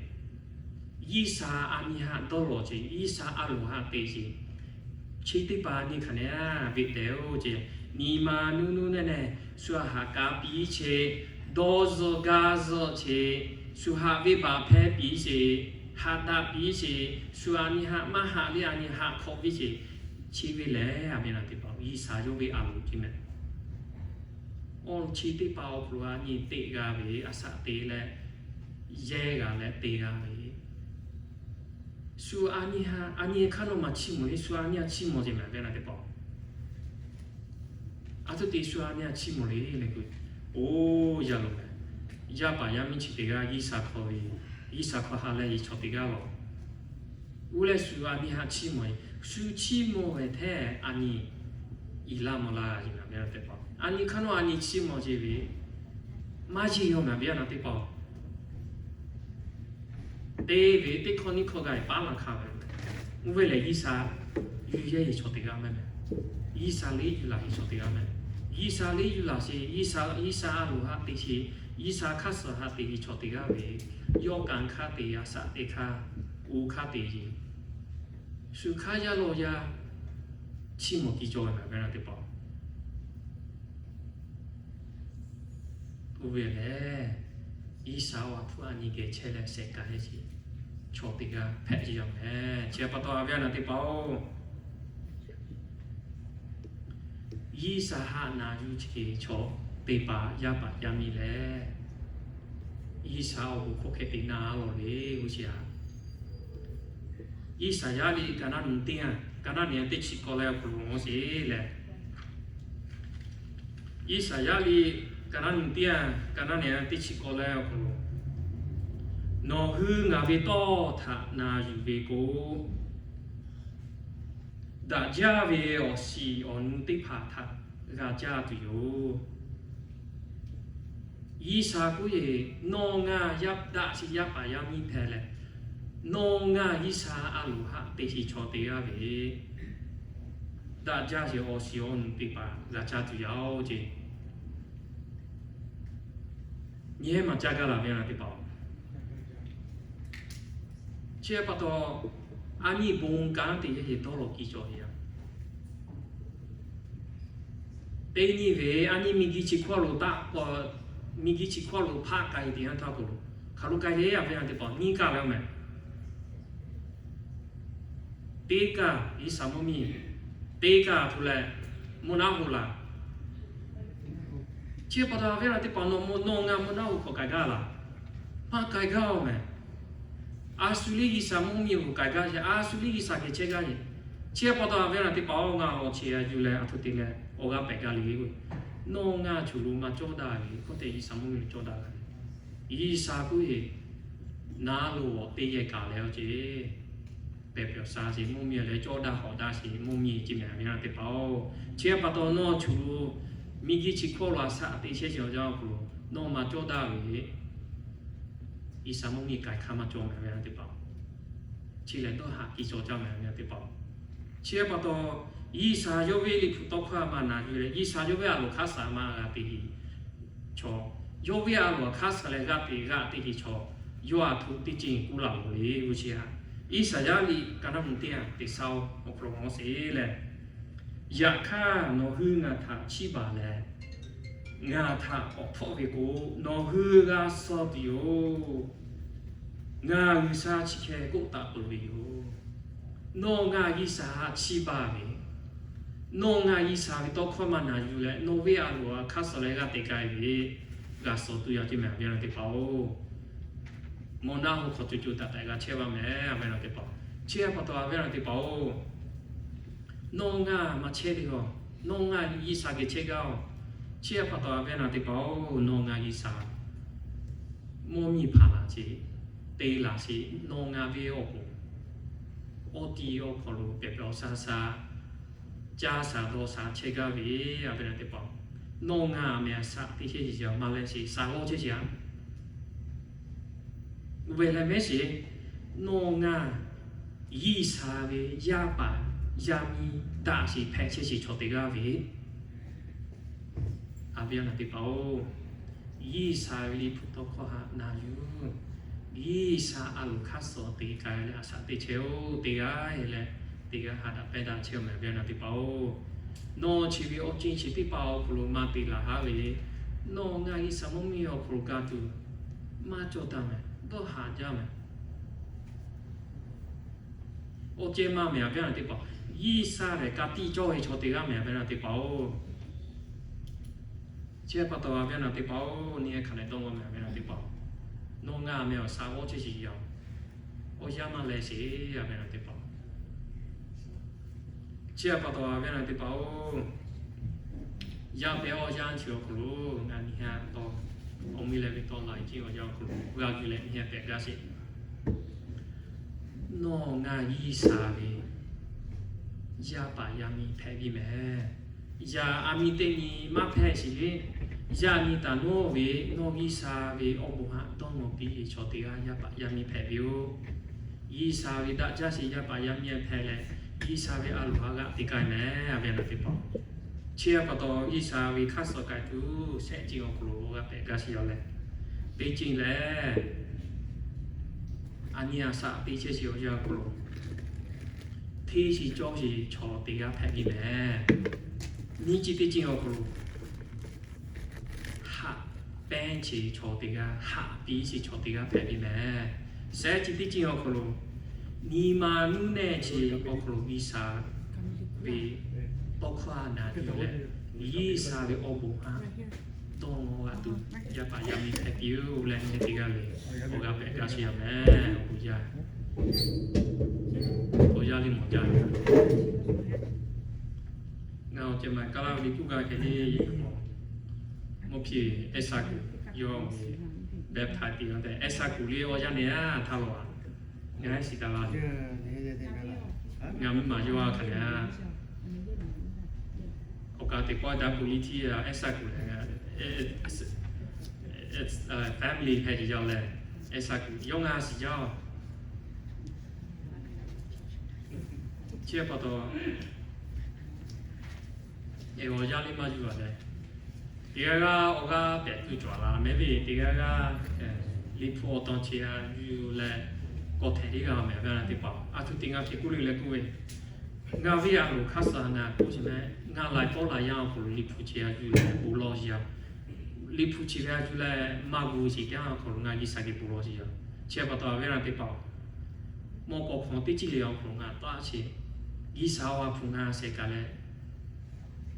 G'uiˬsha a nyi haꞈ dawˇ lawˬ ce, G'uiˬsha a loˍ haꞈ te ce, chi teˇ hpaˍ nyi hk'aˬ nehˬ veuꞈ dehˬ-oˬ ce. Nyi ma nuˇ nuˇ nehˬ nehˬ shu haꞈ haꞈ kanˉ piˇ ce, dawˇ zuhˬ gaˇ zuhˬ ce, shu haꞈ ve baˬ hpehˇ piˇ ce, haꞈ daꞈ piˇ ce, shu a nyi haꞈ maˇ haꞈ le a nyi haꞈ hk'awꞈ piˇ ce, chi ve lehˬ a ve a teˇ hpaˍ G'uiˬsha yawˇ ve a loˍ ce mehˍ. Awˬ chi teˇ hpaˍ awˬ hk'aw lo a nyi teꞈ g'a ve a shaꞈ te leh, yehˇ g'a leh te g'a ve, shu a nyi haꞈ a nyi hk'aˇ nawˬ maˬ chiˇ mawˬ le, shu a nyi haꞈ chiˇ mawˬ ce mehˍ ve a teˇ hpaˍ. A htoꞈ te shu a nyi haꞈ chiˇ mawˬ le le k'o, oˇ yaˇ loˍ mehˍ, yaˇ paˍ yaˇ miˇ chi teˇ g'aˇ G'uiˬsha hk'aw ve, G'uiˬsha hk'aw ha leh yeˬ chaw teˇ g'aˇ lawˬ. Oˇ leh shu a nyi haꞈ chiˇ mawˬ e, shu chiˇ mawˬ ve hteˇ a nyi iˍ laˇ mawˬ laˇ g'a ce mehˍ ve a teˇ hpaˍ. A nyi hk'aˇ nawˬ a nyi chiˇ mawˬ ce ve, maˇ yeˬ yaw mehˍ ve a teˇ hpaˍ. Te ve teˇ hkawˇ nyiˇ hkawˇ g'a paˉ la hk'a ve, oˇ ve lehˬ G'uiˬsha yuˬ yehˇ yeˬ chaw teˇ g'aˇ mehˍ mehˍ. G'uiˬsha liˇ yuˬ laˬ yeˬ chaw teˇ g'aˇ mehˍ. G'uiˬsha liˇ yuˬ laˬ sheˍ, G'uiˬsha a loˍ haꞈ te sheˍ, G'uiˬsha hk'aˇ suh haꞈ te yeˬ chaw teˇ g'aˇ ve, yawˇ kanˍ hk'aˇ te, a shaꞈ te hk'aˇ, oˇ hk'aˇ te yeˬ, shu hk'aˇ yaˇ lawˬ yaˇ chiˇ mawˬ kiˇ cawˬ ve mehˍ ve a teˇ hpaˍ. Oˇ ve lehˬ, G'uiˬsha awˬ hpu a nyi geh chehˇ leh shehˍ kaꞈ hehˉ sheˍ chaw teˇ g'aˇ hpehꞈ ce yaˇ mehˍ. Chi pa taw a ve a teˇ hpaˍ-oˬ, G'uiˬsha haꞈ naˬ yuˬ ce chaw teˇ hpaˍ yaˇ paˍ yaˇ miˇ lehˬ, G'uiˬsha awˬ bon hk'aw hk'e te na lawˬ le g'uˇ sheˍ a. Iˉsaˍyaˆ liꞈ ka naˉ nyi teˇ, ka naˉ nyi teˇ chi k'awˇ leh awˬ hk'aw lo g'aw sheˍ lehˬ, Iˉsaˍyaˆ liꞈ ka naˉ nyi teˇ, ka naˉ nyi teˇ chi k'awˇ leh awˬ hk'aw lo, nawˬ hui ngaˬ ve tawˇ htaꞈ na yuˬ ve k'o, daꞈ jaˇ ve awˬ shiˍ awˬ nu teˇ hpaˍ htaꞈ g'a caˇ tuˬ yoˬ. Iˉsaˍ k'oˆ yeˬ, nawˬ ngaˬ yaˇ daꞈ sheˍ yaˇ paˍ yaˇ miˇ hpehꞈ leh, nawˬ ngaˬ Iˉsaˍ a loˍ haꞈ te sheˍ chaw teˇ g'aˇ ve daꞈ jaˇ sheˍ awˬ shiˍ awˬ nu teˇ hpaˍ g'a caˇ tuˬ yaˇ-oˬ ce. Nyi hehˉ maˬ caˇ gaˇ la ve a teˇ hpaˍ-oˬ, chi pa taw, a nyi bon kanˉ te yehˬ dawˇ lawˬ kiˇ cawˬ ve yaˇ. Teˇ nyi ve a nyi miˬguiˬ chi hkawˇ lo taˆ k'aw, miˬguiˬ chi hkawˇ lo hpaˆ k'ai te yanˇ htaˇ k'o, hk'aˬ lo k'ai le a ve a teˇ hpaˍ nyi kaˇ leh mehˍ. Teˇ kaˇ Iˉsaˍ mvuhˇ miˬ, teˇ kaˇ htu leh mvuhˇ naˆ hoꞈ laˬ. Chi pa taw a ve a teˇ hpaˍ, nawˬ mvuhˇ nawˬ ngaˬ mvuhˇ naˆ hoꞈ hk'awꞈ k'ai gaˇ laˬ, maˇ k'ai gaˇ-oˬ mehˍ. A shu liˇ Iˉsaˍ mvuhˇ miˬ hoꞈ k'ai gaˇ sheˍ, a shu liˇ Iˉsaˍ geh chehˇ gaˇ sheˍ. Chi pa taw a ve a teˇ hpaˍ-oˬ, ngaˬ lawˬ chi a yuˬ leh a htoꞈ te leh awˬ g'aˇ pehꞈ gaˇ le. Nawˬ ngaˬ choˬ lo maˇ cawˇ daꞈ ve k'oˆ te Iˉsaˍ mvuhˇ miˬ cawˇ daꞈ gaˇ ve. Iˉsaˍ k'oˆ yeˬ, naˉ lo awˬ teˇ yehˬ kaꞈ leh awˬ ce pehˬ pehˬ sha sheˍ mvuhˇ miˬ leh cawˇ daꞈ hawꞈ daꞈ sheˍ mvuhˇ miˬ ce mehˍ ve a teˇ hpaˍ-oˬ, chi pa taw nawˬ choˬ lo Miˬguiˬ chi hkawˇ lo a shaꞈ teꞈ chehˇ sheˍ awˬ yanˇ awˬ hk'aw lo nawˬ maˇ cawˇ daꞈ ve, G'uiˬsha mvuhˇmiˬ k'ai hk'a maˇ cawˇ meh ve teˇ hpaˍ, chi lehˬ dawˇ haꞈ kiˇ cawˇ caˇ meh ve teˇ hpaˍ. Chi pa taw, G'uiˬsha yawˇ ve Liꞈ hpu tawˇ hkawˇ maˇ na yuˬ leh, G'uiˬsha yawˇ ve a loˍ hk'aˇ suh maˇ g'a teꞈ heˍ chaw, yawˇ ve a loˍ hk'aˇ suh leh g'a teꞈ g'a teꞈ heˍ chaw, yawˇ a htoꞈ teˇ ceuˬ k'oˆ laˬ lawˬ le g'uˇ chi a. Iˉsaˍyaˆ liꞈ ka naˉ mvuhˇ teˇ a teˇ saˍ awˬ hk'aw lo g'awˇ sheˍ leh, Yaꞈ hk'aˇ nawˬ hui ngaˬ htaꞈ chiˇ baˬ leh, ngaˬ htaꞈ k'awꞈ hpfuhˆ ve k'o, nawˬ hui g'a suh tuˬ yoˬ. Ngaˬ G'uiˬsha chi hk'e k'oˆ taˍ peuˬ ve yoˬ. Nawˬ ngaˬ G'uiˬsha chiˇ baˬ ve, nawˬ ngaˬ G'uiˬsha ve tawˇ hkawˇ maˇ na yuˬ leh, nawˬ ve a loˍ hk'aˇ suh leh g'a teꞈ k'ai ve, g'a suh tuˬ yaˇ ceˇ meh a ve na teˇ hpaˍ-oˬ. Mawˬ naˆ hoꞈ hk'aw co co taiˍ taiˍ g'a chehˇ baˇ meh a ve na teˇ hpaˍ. Chi pa taw a ve na teˇ hpaˍ-oˬ, nawˬ ngaˬ maˇ chehˇ ve aˬ, nawˬ ngaˬ G'uiˬsha geh chehˇ gaˇ-oˬ. Chi pa taw a ve na teˇ hpaˍ-oˬ, nawˬ ngaˬ G'uiˬsha mvuhˇmiˬ hpaˍ laˬ sheˍ, te laˬ sheˍ, nawˬ ngaˬ ve awˬ pon awˬ ti awˬ hk'aw lo pehˬ pehˬ awˬ sha sha, caˇ sha dawˇ sha chehˇ gaˇ ve a ve na teˇ hpaˍ, nawˬ ngaˬ meh a shaꞈ teꞈ chehˇ sheˍ a, maˇ leh sheˍ, shaꞈ g'awˇ chehˇ sheˍ a. Ve leh mehˉ sheˍ, nawˬ ngaˬ G'uiˬsha ve yaˇ paˍ yaˇ miˇ daꞈ sheˍ hpehꞈ chehˇ sheˍ chaw teˇ g'aˇ ve a ve na teˇ hpaˍ-oˬ, G'uiˬsha ve Liꞈ hpu tawˇ hkawˇ htaꞈ na yuˬ. G'uiˬsha a loˍ hk'aˇ suh teꞈ k'ai leh a shaꞈ teꞈ chehˇ-oˆ. Teˇ g'aˇ leh teˇ g'aˇ ha daꞈ pehˇ daꞈ chehˇ-oˬ meh a ve na teˇ hpaˍ-oˬ, nawˬ chi ve awˬ ceˇ chi teˇ hpaˍ awˬ hk'aw lo maˇ te laˬ haˉ ve, nawˬ ngaˬ G'uiˬsha mvuhˇmiˬ awˬ hk'aw lo ga tuˬ maˇ cawˇ taˍ meh, dawˇ haꞈ jaˇ meh. Awˬ ceh maˇ meh a ve na teˇ hpaˍ, G'uiˬsha lehˬ ka tiꞈ cawˇ ve chaw teˇ g'aˇ meh a ve na teˇ hpaˍ-oˬ. Chi pa taw a ve na teˇ hpaˍ-oˬ, neˇ hk'aˬ lehˬ dawˇ g'awˇ meh a ve na teˇ hpaˍ, nawˬ ngaˬ meh awˬ shaꞈ g'awˇ chehˇ sheˍ a, awˬ yanˇ maˇ leh sheˍ a ve na teˇ hpaˍ. Chi pa taw a ve na teˇ hpaˍ-oˬ, yaˇ pehˇ awˬ yanˇ chi awˬ hk'aw lo ngaˬ neˇ htaꞈ dawˇ, awˬ miˇ leh ve tawˇ laˬ e ceˇ awˬ yanˇ awˬ hk'aw lo g'a yuˬ leh neˇ htaꞈ pehꞈ gaˇ sheˍ. Nawˬ ngaˬ G'uiˬsha ve yaˇ paˍ yaˇ miˇ hpehꞈ ve meh. Yaꞈ a miˇ teˇ nyi maˇ hpehꞈ sheˍ. Yaˇ nyi taˍ nawˉ ve nawˬ G'uiˬsha ve awˬ bon htaꞈ dawˇ nawˬ piˇ ve chaw teˇ g'aˇ yaˇ paˍ yaˇ miˇ hpehꞈ ve yoˬ. G'uiˬsha ve daꞈ jaˇ sheˍ yaˇ paˍ yaˇ miˇ hpehꞈ leh, G'uiˬsha ve a loˍ htaꞈ g'a teꞈ k'ai meh a ve na teˇ hpaˍ. Chi pa taw G'uiˬsha ve hk'aˇ suh k'ai tuˬ shehˆ ceˇ awˬ hk'aw lo g'a pehꞈ gaˇ sheˍ yaˇ leh, teˇ ceˇ lehˬ, a nyi a shaꞈ teꞈ chehˇ sheˍ awˬ yanˇ awˬ hk'aw lo hteˇ sheˍ cawˇ sheˍ chaw teˇ g'aˇ hpehꞈ ve meh. Nyiˇ ceˇ teˇ ceˇ awˬ hk'aw lo haꞈ pehnˇ sheˍ chaw teˇ g'aˇ, haꞈ piˇ sheˍ chaw teˇ g'aˇ hpehꞈ ve meh. Shehˆ ceˇ teˇ ceˇ awˬ hk'aw lo nyi ma nuˇ nehˇ sheˍ awˬ hk'aw lo G'uiˬsha ve tawˇ hkawˇ htaꞈ na yuˬ leh, G'uiˬsha ve awˬ bon htaꞈ dawˇ nawˬ g'a tuˬ yaˇ paˍ yaˇ miˇ hpehꞈ piˇ-oˆ leh, nyi teˇ g'aˇ le awˬ g'aˇ pehꞈ gaˇ sheˍ yaˇ meh. Awˬ yaˇ, awˬ yaˇ le mawˬ jaˇ. Ngaˬ awˬ ceh ma kaˇ laˇ ve le kuˇ g'a hkeh le, mawˇ hpiˇ Ehˉsaˍkuˍ yawˇ ve baptize teˇ g'aˇ tehꞈ, Ehˉsaˍkuˍ le awˬ yaˇ nehˬ a htaˇ lo a, ngaˬ shiˍ taˍ la. Ngaˬ miˇ ma yawˇ a hk'aˬ le a, awˬ kaˍ teꞈ pawˆ daꞈ peuˬ liˇ htiˇ a Ehˉsaˍkuˍ lehˬ, family hpehꞈ ce yaˇ lehˬ, Ehˉsaˍkuˍ yawˇ ngaˬ shiˍ jaˇ-oˬ. Chi pa taw, awˬ yaˇ le maˇ yuˬ a leh, teˇ g'aˇ g'aˇ awˬ g'aˇ pehꞈ tuˬ cawˬ la meh ve, teˇ g'aˇ g'aˇ Liꞈ hpu awˬ tan chi a yuˬ leh, kawꞈ htehꞈ teˇ g'aˇ meh a ve na teˇ hpaˍ a htoꞈ te ngaˬ hk'e k'oˆ le leh k'oˆ ve, ngaˬ ve a loˍ hk'aˇ suh ngaˬ k'oˆ sheˍ meh, ngaˬ laiˬ pawˆ laiˬ yanˇ awˬ hk'aw lo Liꞈ hpu chi a yuˬ leh bon lawˬ sheˍ a. Liꞈ hpu chi ve a yuˬ leh maˇ gu sheˍ teˇ yanˇ awˬ hk'aw lo ngaˬ G'uiˬsha geh bon lawˬ sheˍ a. Chi pa taw a ve na teˇ hpaˍ, mawˇ k'awꞈ hk'awꞈ teˇ ceuˬ le awˬ hk'aw lo ngaˬ taˆ sheˍ, G'uiˬsha a hpu ngaˬ shehˍ kaꞈ leh,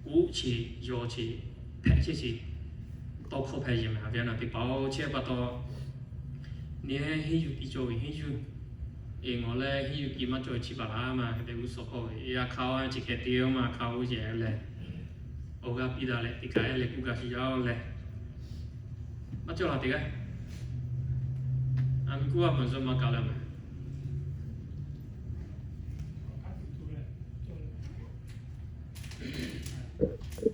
k'oˆ chi, yawˇ chi, hpehꞈ chehˇ chi, tawˇ hkawˇ hpehꞈ yeˬ meh a ve na teˇ hpaˍ-oˬ. Chi pa taw, neˇ henˇ yuˬ piˇ cawˇ ve henˇ yuˬ, eˬ ngawˬ leh henˇ yuˬ piˇ maˇ cawˇ ve chi paˍ laˬ ma hk'e te g'uˇ suhˍ hkawˇ ve, a hk'a-oˬ chi hk'e te-o ma hk'a-oˬ yehˬ leh, awˬ g'aˇ piˇ daꞈ leh teˇ kaꞈ leh kuˇ gaˬ sheˍ yaˇ leh, maˇ cawˇ la teˇ g'aˇ. A miˇ kuˇ a maˬ zuhꞈ maˇ kaꞈ leh meh.